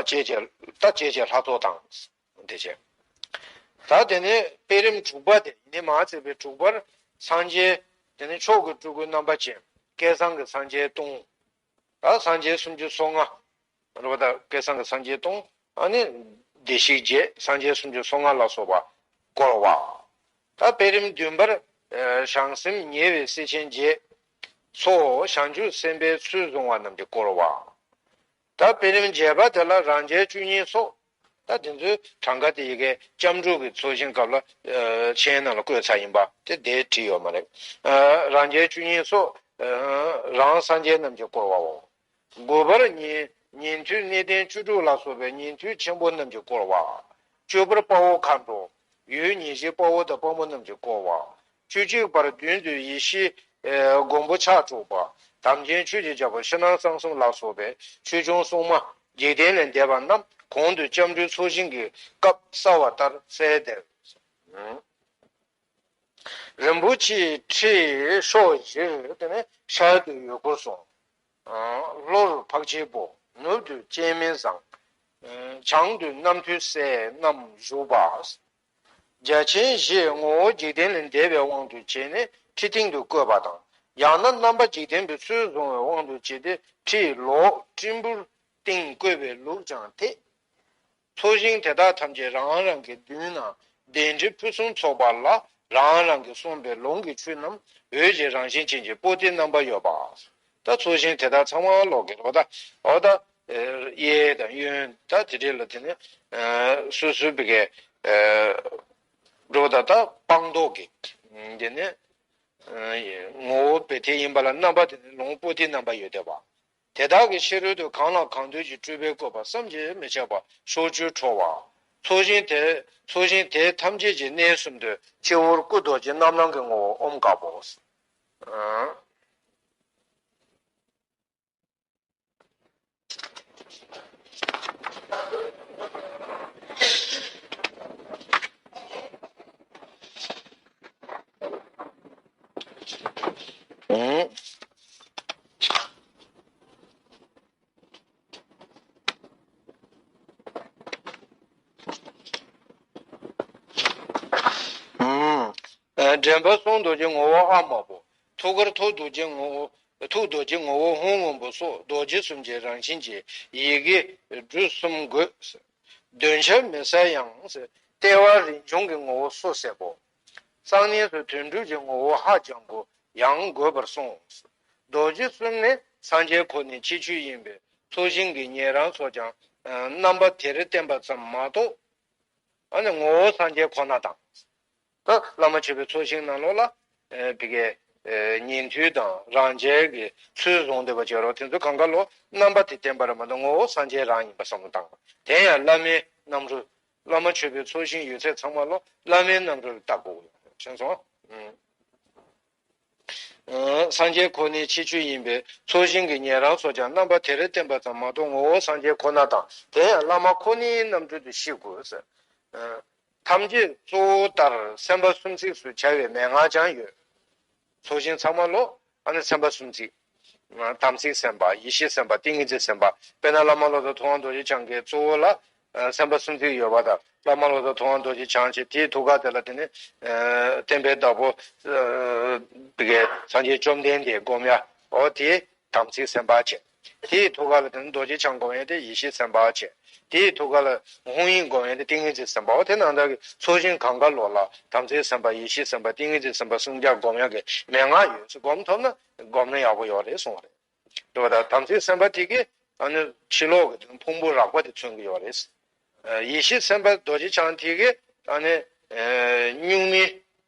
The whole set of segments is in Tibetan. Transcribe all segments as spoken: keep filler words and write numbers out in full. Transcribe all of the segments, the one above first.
ཅེས་བྱས། ད་ཅེས་བྱས་ལྷ་ཚོགས་དང་། དེ་བྱས། ད་དེ་ནས་པད་རིམ་དྲུག་པ་དེ་ནི་མ་ཚད་པའི་དྲུག་པར་སངས་རྒྱས། དེ་ནི་མཆོག་གི་སྤྲུལ་སྐུ་རྣམ་པ་ཅན། བསྐལ་བཟང་གི་སངས་རྒྱས་སྟོང་། ད་སངས་རྒྱས་སུམ་ཅུ་སོ་ལྔ། རེད་པ། ད་བསྐལ་བཟང་གི་སངས་རྒྱས་སྟོང་། ཨ་ནི་བདེ་གཤེགས་བརྒྱད། སངས་རྒྱས་སུམ་ཅུ་སོ་ལྔ་ལ་སོགས་པ་བསྐོར་བ། ད་པད་རིམ་བདུན་པར་ཨ་བྱང་སེམས་ཉེ་བའི་སྲས་ཆེན་བརྒྱད་སོགས་བྱང་ཆུབ་སེམས་དཔའི་ཚུལ་བཟུང་བ་རྣམས་ཀྱིས་བསྐོར་བ། ད་པད་རིམ་བརྒྱད་པ་དེ་ལ་རང་རྒྱལ་བཅུ་གཉིས་སོགས། ད་དེ་ཚོའི་གྲངས་ཀ་དེ་ཡི་གེ་སྐྱབས་འགྲོ་གི་ཚོགས་ཞིང་སྐབས་ལ་ཨ་མཆན་ནང་ལ་བཀོད་ཚར་ཡིན་པ་དེ་འདིར་བྲིས་ཡོད་མ་རེད། ཨ་རང་རྒྱལ་བཅུ་གཉིས་སོགས། ཨ་རང་སངས་རྒྱས་རྣམས་ཀྱིས་བསྐོར་བའོ། དགུ་པར་ཉན། ཉན་ཐོས་གནས་བརྟན་བཅུ་དྲུག་ལ་སོགས་པའི་ཉན་ཐོས་ཆེན་པོ་རྣམས་ཀྱིས་བསྐོར་བ། བཅུ་པར་དཔའ་བོ་མཁའ་འགྲོ། ཡུལ་ཉེར་བཞིའི་དཔའ་བོ་དང་དཔའ་མོ་རྣམས་ཀྱིས་བསྐོར་བ། བཅུ་གཅིག་པར་མདུན་དུ་ཡེ་ཤེས་ཨེ་མགོན་པོ་ཕྱག་དྲུག་པ། དམ་ཅན་ཆོས་ཀྱི་རྒྱལ་པོ་ཕྱི་ནང་གསང་གསུམ་ལ་སོགས་པའི་ཆོས་སྐྱོང་སྲུང་མ་འཇིག་རྟེན་ལས་འདས་པ་རྣམས་གོང་དུ་སྐྱབས་འགྲོའི་ཚོགས་ཞིང་གི་སྐབས་གསལ་བ་ལྟར་གསལ་འདེབས། རིན་པོ་ཆེའི་ཁྲི་ཕྱོགས་བཞིར་དེ་ནས་ཤར་དུ་ཡུལ་འཁོར་སྲུང་། ལྷོར་འཕགས་སྐྱེས་པོ། ནུབ་ཏུ་སྤྱན་མི་བཟང་། བྱང་དུ་རྣམ་ཐོས་སྲས་རྣམས་བཞུགས་པ། རྒྱ་ཆེན་བཞིས་ངོ་བོ་འཇིག་རྟེན་ལས་འདས་པའི་དབང་དུ་བྱས་ནས་ཁྲི་སྟེང་དུ་བཀོད་པ་དང་། ཡང་ན་རྣམ་པ་འཇིག་རྟེན་པའི་ཚུལ་བཟུང་བའི་དབང་དུ་བྱས་ཏེ་ཁྲིའི་ལོགས་སྤྲིན་ཕུང་སྟེང་བཀོད་པའི་ལུགས་ཀྱང་འཐད། ཚོགས་ཞིང་དེ་དག་ཐམས་ཅད་རང་རང་གི་མདུན་ན་གདན་ཁྲི་ཕུན་སུམ་ཚོགས་པ་ལ་རང་རང་གིས་གསུངས་པའི་ལུང་གི་ཆོས་རྣམས་འོད་ཀྱི་རང་བཞིན་ཅན་གྱི་པོ་ཏི་རྣམ་པ་ཡོད་པ། ད་ཚོགས་ཞིང་དེ་དག་ཚང་མ་ལོག་གི་རོ་ད་འོ་ད་གཡས་དང་གཡོན་ད་དེ་འདྲ་ལ་དེ་ནི་སོ་སོའི་བི་གའི་རོ་ད་ད་སྤངས་རྟོགས་ཀྱི་དེ་ནི་ངོ་བོ་བི་དེ་ཡིན་པ་ལ་རྣམ་པ་དེ་ནི་ལུང་པོ་ཏི་རྣམ་པ་ཡོད་བསྡད་པ། དེ་དག་གི་ཕྱི་རོལ་དུ་གང་ལ་གང་འདུལ་གྱི་སྤྲུལ་པའི་བཀོད་པ་བསམ་གྱིས་མི་ཁྱབ་པ་ཕྱོགས་བཅུར་འཕྲོ་བ། ཚོགས་ཞིང་དེ་ཚོགས་ཞིང་དེ་ཐམས་ཅད་ཀྱི་གནས་གསུམ་དུ་སྤྱི་བོར་སྐུ་རྡོ་རྗེ་རྣམ་སྣང་གི་ངོ་བོ་ཨོཾ་དཀར་པོ། ཨ། འདྲེན་པ་གསུང་རྡོ་རྗེ་ངོ་བོ་ཨ་མ་པོ། ཐུགས་ཀར་ཐུགས་རྡོ་རྗེ་ངོ་བོ། ཐུགས་རྡོ་རྗེ་ངོ་བོ་ཧཱུྃ་སྔོན་པོ་སོགས་རྡོ་རྗེ་གསུམ་གྱི་རང་བཞིན་གྱི་ཡི་གེ་འབྲུ་གསུམ་དགོད། འདོན་ཆ་མི་གསལ་ཡང་། ལྟེ་བ་རིན་འབྱུང་གི་ངོ་བོ་སོ་སེར་པོ། གསང་གནས་སུ་དོན་གྲུབ་ཀྱི་ངོ་བོ་ཧ་ལྗང་གུ་ཡང་དགོད་པར་གསུངས། རྡོ་རྗེ་གསུམ་ནི་སངས་རྒྱས་ཁོ་ནའི་ཁྱད་ཆོས་ཡིན་པས་ཚོགས་ཞིང་གི་ཉན་རང་ཚོགས་ཀྱང་རྣམ་པ་དེར་བརྟེན་པ་ཙམ་མ་གཏོགས། ཨ་ནི་ངོ་བོ་སངས་རྒྱས་ཁོ་ན་དང་། ད་བླ་མ་མཆོད་པའི་ཚོགས་ཞིང་ནང་ལོགས་ལ་ཨ་བི་གའི་ཨ་ཉན་ཐོས་དང་རང་རྒྱལ་གྱི་ཚུལ་བཟུང་བསྡད་པ་བྱེད་རོགས། དེ་ཚོ་གང་ག་ལོ་རྣམ་པ་དེ་བརྟེན་པ་རེད་མ་གཏོགས་ངོ་བོ་སངས་རྒྱས་རང་ཡིན་པ་བསམ་བློ་བཏང་བ། དེ་ཡང་བླ་མའི་རྣམ་རོལ། བླ་མ་མཆོད་པའི་ཚོགས་ཞིང་ཡོད་ཚད་ཚང་མ་ལོ་བླ་མའི་རྣམ་རོལ་ལྟ་དགོས་ཡོད་རེད། མཁྱེན་སོང་། ཨ། སངས་རྒྱས་ཁོ་ནའི་ཁྱད་ཆོས་ཡིན་པས་ཚོགས་ཞིང་གི་ཉན་རང་ཚོགས་ཀྱང་རྣམ་པ་དེར་བརྟེན་པ་ཙམ་མ་གཏོགས་ངོ་བོ་སངས་རྒྱས་ཁོ་ན་དང་། དེ་ཡང་བླ་མ་ཁོ་ནའི་རྣམ་འཕྲུལ་དུ་ཤེས་དགོས། ཨ། ཐམས་ཅད་གཙོ་བོ་ལྟར་སེམས་པ་སུམ་ཚིགས་སུ་བྱ་བའི་མན་ངག་ཀྱང་ཡོད། ཚོགས་ཞིང་ཚང་མ་ལོ་ཨ་ནི་སེམས་པ་སུམ་ཚིགས། དམ་ཚིག་སེམས་དཔའ། ཡེ་ཤེས་སེམས་དཔའ། ཏིང་ངེ་འཛིན་སེམས་དཔའ། དཔེར་ན་བླ་མ་བློ་བཟང་ཐུབ་དབང་རྡོ་རྗེ་འཆང་གི་གཙོ་བོ་ལ་ཨ་སེམས་པ་སུམ་ཚིགས་ཡོད་པ་དང་། བླ་མ་བློ་བཟང་ཐུབ་དབང་རྡོ་རྗེ་འཆང་བྱས། དེའི་ཐུགས་ཀ་དེ་ལ་དེ་ནི་ཨ་སྟོན་པའི་བདག་པོ་ཨ་དེ་གའི་སངས་རྒྱས་བཅོམ་ལྡན་འདས་སྒོམ་ཡ། འོ་དེ་དམ་ཚིག་སེམས་དཔའ་བྱས། དེའི་ཐུགས་ཀ་ལ་དེ་ནི་རྡོ་རྗེ་འཆང་སྒོམ་ཡ་དེ་ཡེ་ཤེས་སེམས་དཔའ་བྱས། དེའི་ཐུགས་ཀ་ལ་དབང་ཡིག་སྒོམ་ཡ་དེ་ཏིང་ངེ་འཛིན་སེམས་དཔའ། འོ་དེ་ནང་ལྟར་གྱི་ཚོགས་ཞིང་གང་ག་ལོ་ལ་དམ་ཚིག་སེམས་དཔའ། ཡེ་ཤེས་སེམས་དཔའ། ཏིང་ངེ་འཛིན་སེམས་དཔའ་གསུམ་ཀ་སྒོམ་ཡ་གི་མན་ངག་ཡོད། སྒོམ་ཐུབ་ན་སྒོམ་ན་ཡག་པོ་ཡོད་རེད་གསུངས་པ་རེད། འགྲོ་བ་དང་དམ་ཚིག་སེམས་དཔའ་དེ་གིས་ཨ་ནི་ཕྱི་ལོགས་ཀྱི་ཕུང་པོ་རགས་པ་དེ་མཚོན་གྱི་ཡོད་རེད། ཡེ་ཤེས་སེམས་དཔའ་རྡོ་རྗེ་འཆང་དེ་གིས་ཨ་ནི་གཉུག་མའི་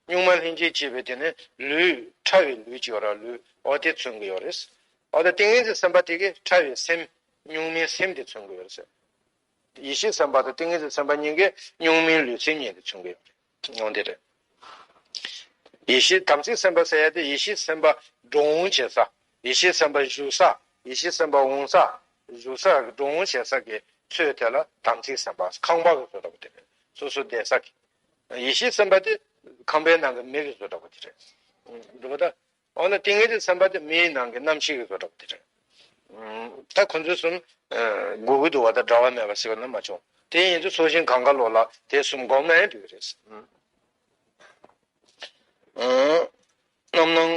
གཉུག་མ་ལྷན་ཅིག་སྐྱེས་པའི་དེ་ནི་ལུས། ཕྲ་བའི་ལུས་ཅིག་ཡོད་ར་ལུས། འོ་དེ་མཚོན་གྱི་ཡོད་རེད། འོ་ད་ཏིང་ངེ་འཛིན་སེམས་དཔའ་དེ་གིས་ཕྲ་བའི་སེམས། གཉུག་མའི་སེམས་དེ་མཚོན་གྱི་ཡོད་རེད། ཡེ་ཤེས་སེམས་དཔའ་དང་ཏིང་ངེ་འཛིན་སེམས་དཔའ་གཉིས་ཀས་གཉུག་མའི་ལུས་སེམས་གཉིས་དེ་མཚོན་གྱི་ཡོད་རེད། འོ་དེ་རེད། ཡེ་ཤེས་དམ་ཚིག་སེམས་དཔའ་ཟེར་ཡ་དེ་ཡེ་ཤེས་སེམས་དཔའ་འགྲོ་འོང་བྱེད་ས། ཡེ་ཤེས་སེམས་དཔའ་བཞུགས་ས། ཡེ་ཤེས་སེམས་དཔའ་འོང་ས། བཞུགས་ས་གི་འགྲོ་འོང་བྱེད་ས་གི་ཚོད་དེ་ལ་དམ་ཚིག་སེམས་དཔའ། ཁང་པ་གི་བཟོ་འདྲ་པོ་དེ་རེད། སོ་སོ་བསྡད་ས་གི། ཡེ་ཤེས་སེམས་དཔའ་དེ་ཁང་པའི་ནང་གི་མེ་གི་བཟོ་འདྲ་པོ་དེ་རེད། འགྲོ་བ་ད། འོ་ན་ཏིང་ངེ་འཛིན་སེམས་དཔའ་དེ་མེའི་ནང་གི་རྣམ་ཤེས་ཀྱི་བཟོ་འདྲ་པོ་དེ་རེད། ད་ཁོ་ཚོ་གསུམ་དགོས་ཀྱི་འདུག་བ། ད་འདྲ་བ་མེད་པ་ཟེར་བ་ནི་མ་བྱུང་། དེ་ཡིན་དུས་ཚོགས་ཞིང་གང་ག་ལོག་ལ་དེ་གསུམ་སྒོམ་ན་ཡང་འགྲིག་གི་རེད། རྣམ་སྣང་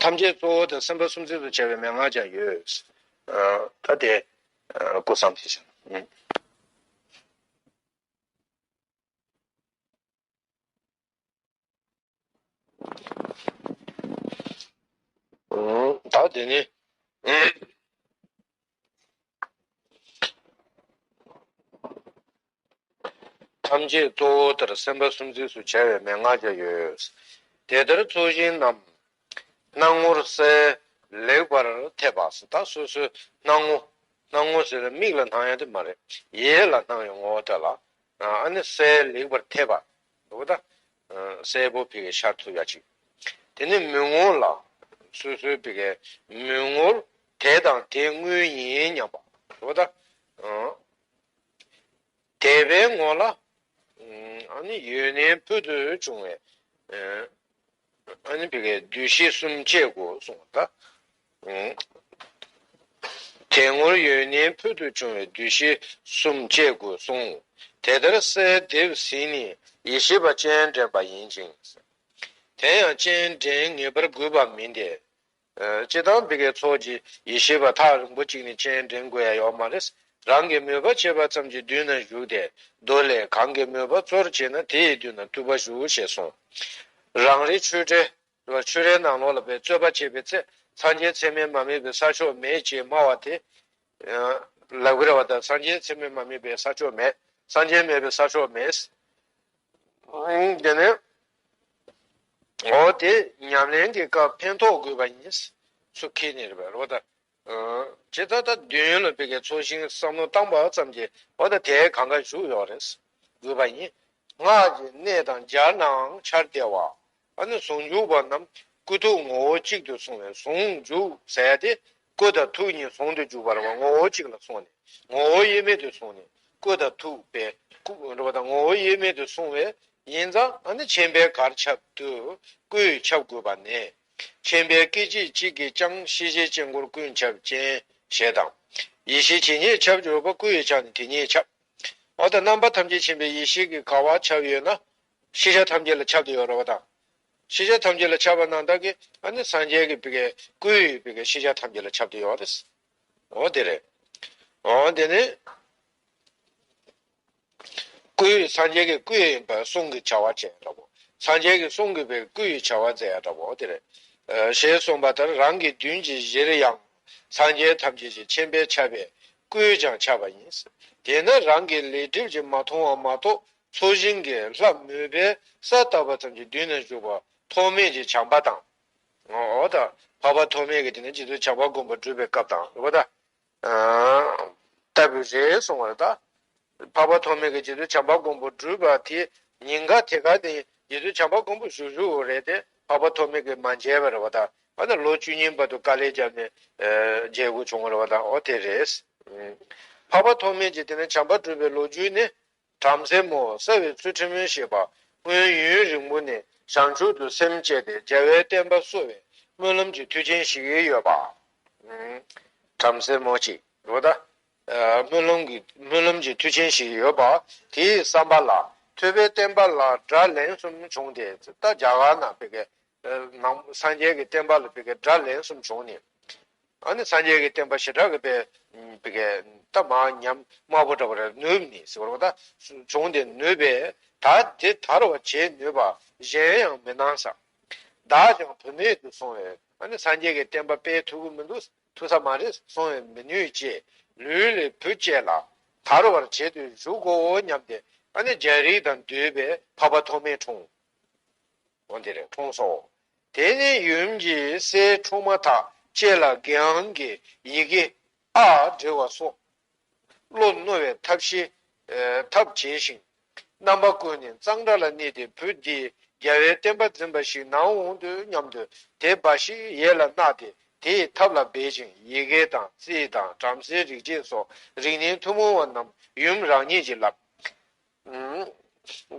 ཐམས་ཅད་གཙོ་བོ་དང་སེམས་དཔའ་སུམ་རྩེན་དུ་བྱ་བའི་མན་ངག་ཀྱང་ཡོད། ད་དེ་སྐུ་བསམ་དེ་བཞིན། ད་དེ་ནི་ཐམས་ཅད་གཙོ་བོ་ལྟར་སེམས་དཔའ་སུམ་རྩེན་སུ་བྱ་བའི་མན་ངག་ཀྱང་ཡོད། དེ་ལྟར་ཚོགས་ཞིང་རྣམས་སྣང་ངོར་གསལ་ལེགས་པར་འཐད་པ། ད་སོ་སོའི་སྣང་ངོ། སྣང་ངོ་ཟེར་ན་མིག་ལ་སྣང་ཡ་དེ་མ་རེད། ཡིད་ལ་སྣང་བའི་ངོ་བོ་དེ་ལ་ཨ་ནི་གསལ་ལེགས་པར་འཐད་པ། འདུག་ད། གསལ་པོ་ཕ་གིར་ཤར་ཐུབ་ཡ་ཅིག་དེ་ནི་མི་ངོ་ལ། སོ་སོའི་ཕ་གིར་མི་ངོར་དེ་དང་དེ་དངོས་ཡིན་སྙམ་པ། འདུག་ད། དད་པའི་ངོ་ལ། ཨ་ནི་ཡོན་ཏན་ཕུལ་དུ་བྱུང་བའི། ཨ་ནི་ཕ་གིར་འདུ་ཤེས་གསུམ་བསྐྱེད་དགོས་གསུངས་པ་ད། དེ་ངོར་ཡོན་ཏན་ཕུལ་དུ་བྱུང་བའི་འདུ་ཤེས་གསུམ་བསྐྱེད་དགོས་གསུངས། དེ་ལྟར་གསལ་འདེབས་ཟིན་ནས་ཡེ་ཤེས་པ་སྤྱན་འདྲེན་པ་ཡིན་ཅིང་། དེ་ཡང་སྤྱན་འདྲེན་ངེས་པར་དགོས་པ་མིན་ཏེ། སྤྱིར་བཏང་ཕ་གིའི་ཚོགས་ཀྱི་ཡེ་ཤེས་པ་ཐག་རིང་པོ་གཅིག་ནས་སྤྱན་འདྲེན་དགོས་ཡ་ཡོད་མ་རེད། རང་གི་མོས་པ་བྱེད་པ་ཙམ་གྱི་མདུན་ན་བཞུགས་ཏེ། མདོ་ལས། གང་གི་མོས་པ་གཙོར་བྱས་ན་དེ་ཡི་མདུན་ན་ཐུབ་པ་བཞུགས་ཞེས་གསུངས། རང་རེའི་ཆོས་འབྲེལ། ཆོས་འབྲེལ་ནང་ལོགས་ལ་པའི་རྩོད་པ་བྱེད་པའི་ཚེ་སངས་རྒྱས་ཚད་མས་མ་དམིགས་པའི་ས་ཕྱོགས་མེད་ཅེས་སྨྲ་བ་དེ། ལབ་ཀྱི་རེད་བ། ད་སངས་རྒྱས་ཚད་མས་མ་དམིགས་པའི་ས་ཕྱོགས་མེད། སངས་རྒྱས་མེད་པའི་ས་ཕྱོགས་མེད། དེ་ནས། འོ་དེ་ཉམས་ལེན་གྱི་སྐབས་ཕན་ཐོགས་དགོས་པ་ཡིན། ཚུལ་ཁེལ་ནི་རེད་པ་རེད་པ་ད། ཇི་ལྟར་ད་མདུན་ལ་ཕ་གིའི་ཚོགས་ཞིང་བསམ་བློ་བཏང་པ་ཙམ་གྱིས་འོ་ད་དེ་གང་ག་བཞུགས་ཡོད་རེད། དགོས་པ་ཡིན། སྔགས་ཀྱི་གནད་དང་སྦྱར་ནའང་འཆར་བདེ་བ། ཨ་ནི་ཟུང་འཇུག་པ་རྣམས་སྐུ་ཐུགས་ངོ་བོ་གཅིག་ཏུ་སོང་བས། ཟུང་འཇུག་ཟེར་ཏེ་སྐུ་དང་ཐུགས་གཉིས་ཟུང་དུ་འཇུག་པ་རེད་པ། ངོ་བོ་གཅིག་ལ་སོང་ནས་ངོ་བོ་དབྱེར་མེད་དུ་སོང་ནས་སྐུ་དང་ཐུགས་པའི་སྐུ་རེད་པ་ད། ངོ་བོ་དབྱེར་མེད་དུ་སོང་བས། ཡིན་ཙང་ཨ་ནི་མཁྱེན་པས་གར་ཁྱབ་བཏུས་སྐུ་ཡིས་ཁྱབ་དགོས་པ་ནས། མཁྱེན་པས་སྐད་ཅིག་གཅིག་གིས་ཀྱང་ཤེས་བྱའི་དཀྱིལ་འཁོར་ཀུན་ཁྱབ་ཅན་ཞེས་དང་། ཡེ་ཤེས་ཇི་སྙེད་ཁྱབ་འགྱུར་པ་སྐུ་ཡི་ཆ་ནས་དེ་སྙེད་ཁྱབ། འོ་ད་རྣམ་པ་ཐམས་ཅད་མཁྱེན་པའི་ཡེ་ཤེས་ཀྱིས་ག་པར་ཁྱབ་ཡོད་ན། ཤེས་བྱ་ཐམས་ཅད་ལ་ཁྱབ་བསྡད་ཡོད་རེད་པ་ད། ཤེས་བྱ་ཐམས་ཅད་ལ་ཁྱབ་པ་ནང་ལྟར་གྱི་ཨ་ནི་སངས་རྒྱས་ཀྱི་ཕ་གིའི་སྐུ་ཡི་ཕ་གིའི་ཤེས་བྱ་ཐམས་ཅད་ལ་ཁྱབ་བསྡད་ཡོད་རེད། འོ་དེ་རེད། འོ་དེ་ནི། སྐུའི་སངས་རྒྱས་ཀྱི་སྐུ་ཡིན་པ་གསུང་གི་བྱ་བ་བྱས་འདྲ་བོ། སངས་རྒྱས་ཀྱི་གསུང་གི་པའི་སྐུ་ཡི་བྱ་བ་མཛད་འདྲ་བོ་དེ་རེད། ཞེས་གསུངས་པ་ལྟར་རང་གི་མདུན་གྱི་གཞིར་ཡང་སངས་རྒྱས་ཐམས་ཅད་ཀྱི་མཁྱེན་པས་ཁྱབ་པའི་སྐུས་ཀྱང་ཁྱབ་པ་ཡིན། དེས་ན་རང་གི་ལས་སྒྲིབ་ཀྱིས་མ་མཐོང་བ་མ་གཏོགས་ཚོགས་ཞིང་གི་ལྷ་མོས་པས་ས་བཏབ་པ་ཙམ་གྱི་མདུན་ན་བཞུགས་པ་ཐོགས་མེད་ཀྱི་བྱམས་པ་དང་། འོ་ད་འཕགས་པ་ཐོགས་མེད་ཀྱི་དེ་ནི་རྗེ་བཙུན་བྱམས་པ་མགོན་པོ་སྒྲུབ་པའི་སྐབས་དང་རེད་པ་ད། ལྟ་བུ་རེད་གསུང་བ་རེད་ད། འཕགས་པ་ཐོགས་མེད་ཀྱིས་རྗེ་བཙུན་བྱམས་པ་མགོན་པོ་སྒྲུབ་པ་དེ་ཉིན་ག་དེ་ག་ནས་རྗེ་བཙུན་བྱམས་པ་མགོན་པོ་བཞུགས་བཞུགས་རེད་དེ་འཕགས་པ་ཐོགས་མེད་ཀྱིས་མ་མཇལ་བ་རེད་པ་ད། ཨ་ནི་ལོ་བཅུ་གཉིས་བར་དུ་དཀའ་ལས་བརྒྱབ་ནས་མཇལ་དགོས་བྱུང་བ་རེད་པ་ད། འོ་དེ་རེད། འཕགས་པ་ཐོགས་མེད་ཀྱིས་དེ་ནས་བྱམས་པ་སྒྲུབ་པའི་ལོ་རྒྱུས་ནི། བྲམ་ཟེ་མོ་གསལ་བའི་ཚུལ་ཁྲིམས་ཞེས་པ་སྔོན་ཡུན་རིང་པོ་ནས་བྱང་ཆུབ་ཏུ་སེམས་བསྐྱེད་དེ་རྒྱལ་བའི་བསྟན་པ་གསོ་བའི་སྨོན་ལམ་གྱི་མཐུ་ཆེན་ཞིག་ཡོད་པ། བྲམ་ཟེ་མོ་གཅིག་རེད་པ་ད། སྨོན་ལམ་གྱི་སྨོན་ལམ་གྱི་མཐུ་ཆེན་ཞིག་ཡོད་པ། དེའི་བསམ་པ་ལ་ཐུབ་པའི་བསྟན་པ་ལ་དགྲ་ལན་གསུམ་བྱུང་སྟེ་ད་རྒྱ་གར་ན་ཕ་གི་ནང་སངས་རྒྱས་ཀྱི་བསྟན་པ་ལ་ཕ་གི་དགྲ་ལན་གསུམ་བྱུང་ནས། ཨ་ནི་སངས་རྒྱས་ཀྱི་བསྟན་པ་ཞེ་དྲག་གི་པའི་པའི་ད་མར་ཉམས་དམའ་པོ་འདྲ་བ་རེད། ནུབ་ནས་ཟེར་བ་ད་བྱུང་སྟེ་ནུབ་པས་ད་དེ་དར་བར་བྱེད་ནུས་པ་གཞན་ཡང་མི་སྣང་ས། བདག་ཀྱང་བུད་མེད་དུ་སོང་བས་ཨ་ནི་སངས་རྒྱས་ཀྱི་བསྟན་པ་སྤེལ་ཐུབ་ཀྱི་མི་འདུག་ཐུབ་ས་མ་རེད། སོང་བས་མི་ནུས་ཅེས་ལུས་ལས་བུ་བསྐྱེད་ལ་དར་བར་བྱེད་དུ་གཞུག་གོ་སྙམ་སྟེ་ཨ་ནི་རྒྱལ་རིགས་དང་འདུས་པའི་འཕགས་པ་ཐོགས་མེད་འཁྲུངས། འོ་དེ་རེད་འཁྲུངས་སོ། དེ་ནས་ཡུམ་གྱིས་སྲས་འཁྲུངས་མ་ཐག་ལྕེ་ལ་དགེ་དབང་གི་ཡི་གེ་ཨ་འབྲི་བ་སོགས་བློ་རྣོ་བའི་ཐབས་ཤེས་ཐབས་བྱས་ཤིང་རྣམ་པ་ཀུན་ནས་གཙང་སྦྲ་ལ་གནས་ཏེ་བུ་འདིས་རྒྱལ་བའི་བསྟན་པ་འཛིན་པ་ཞིག་ནའང་འོང་དུས་སྙམ་དུ་དེ་འབའ་ཞིག་ཡིད་ལ་བརྣགས་ཏེ་དེའི་ཐབས་ལ་འབད་ཅིང་ཡི་གེ་དང་རྩིས་དང་བྲམ་ཟེའི་རིག་བྱེད་སོགས་རིག་གནས་ཐུན་མོང་བ་རྣམས་ཡུམ་རང་ཉིད་ཀྱིས་བསླབས།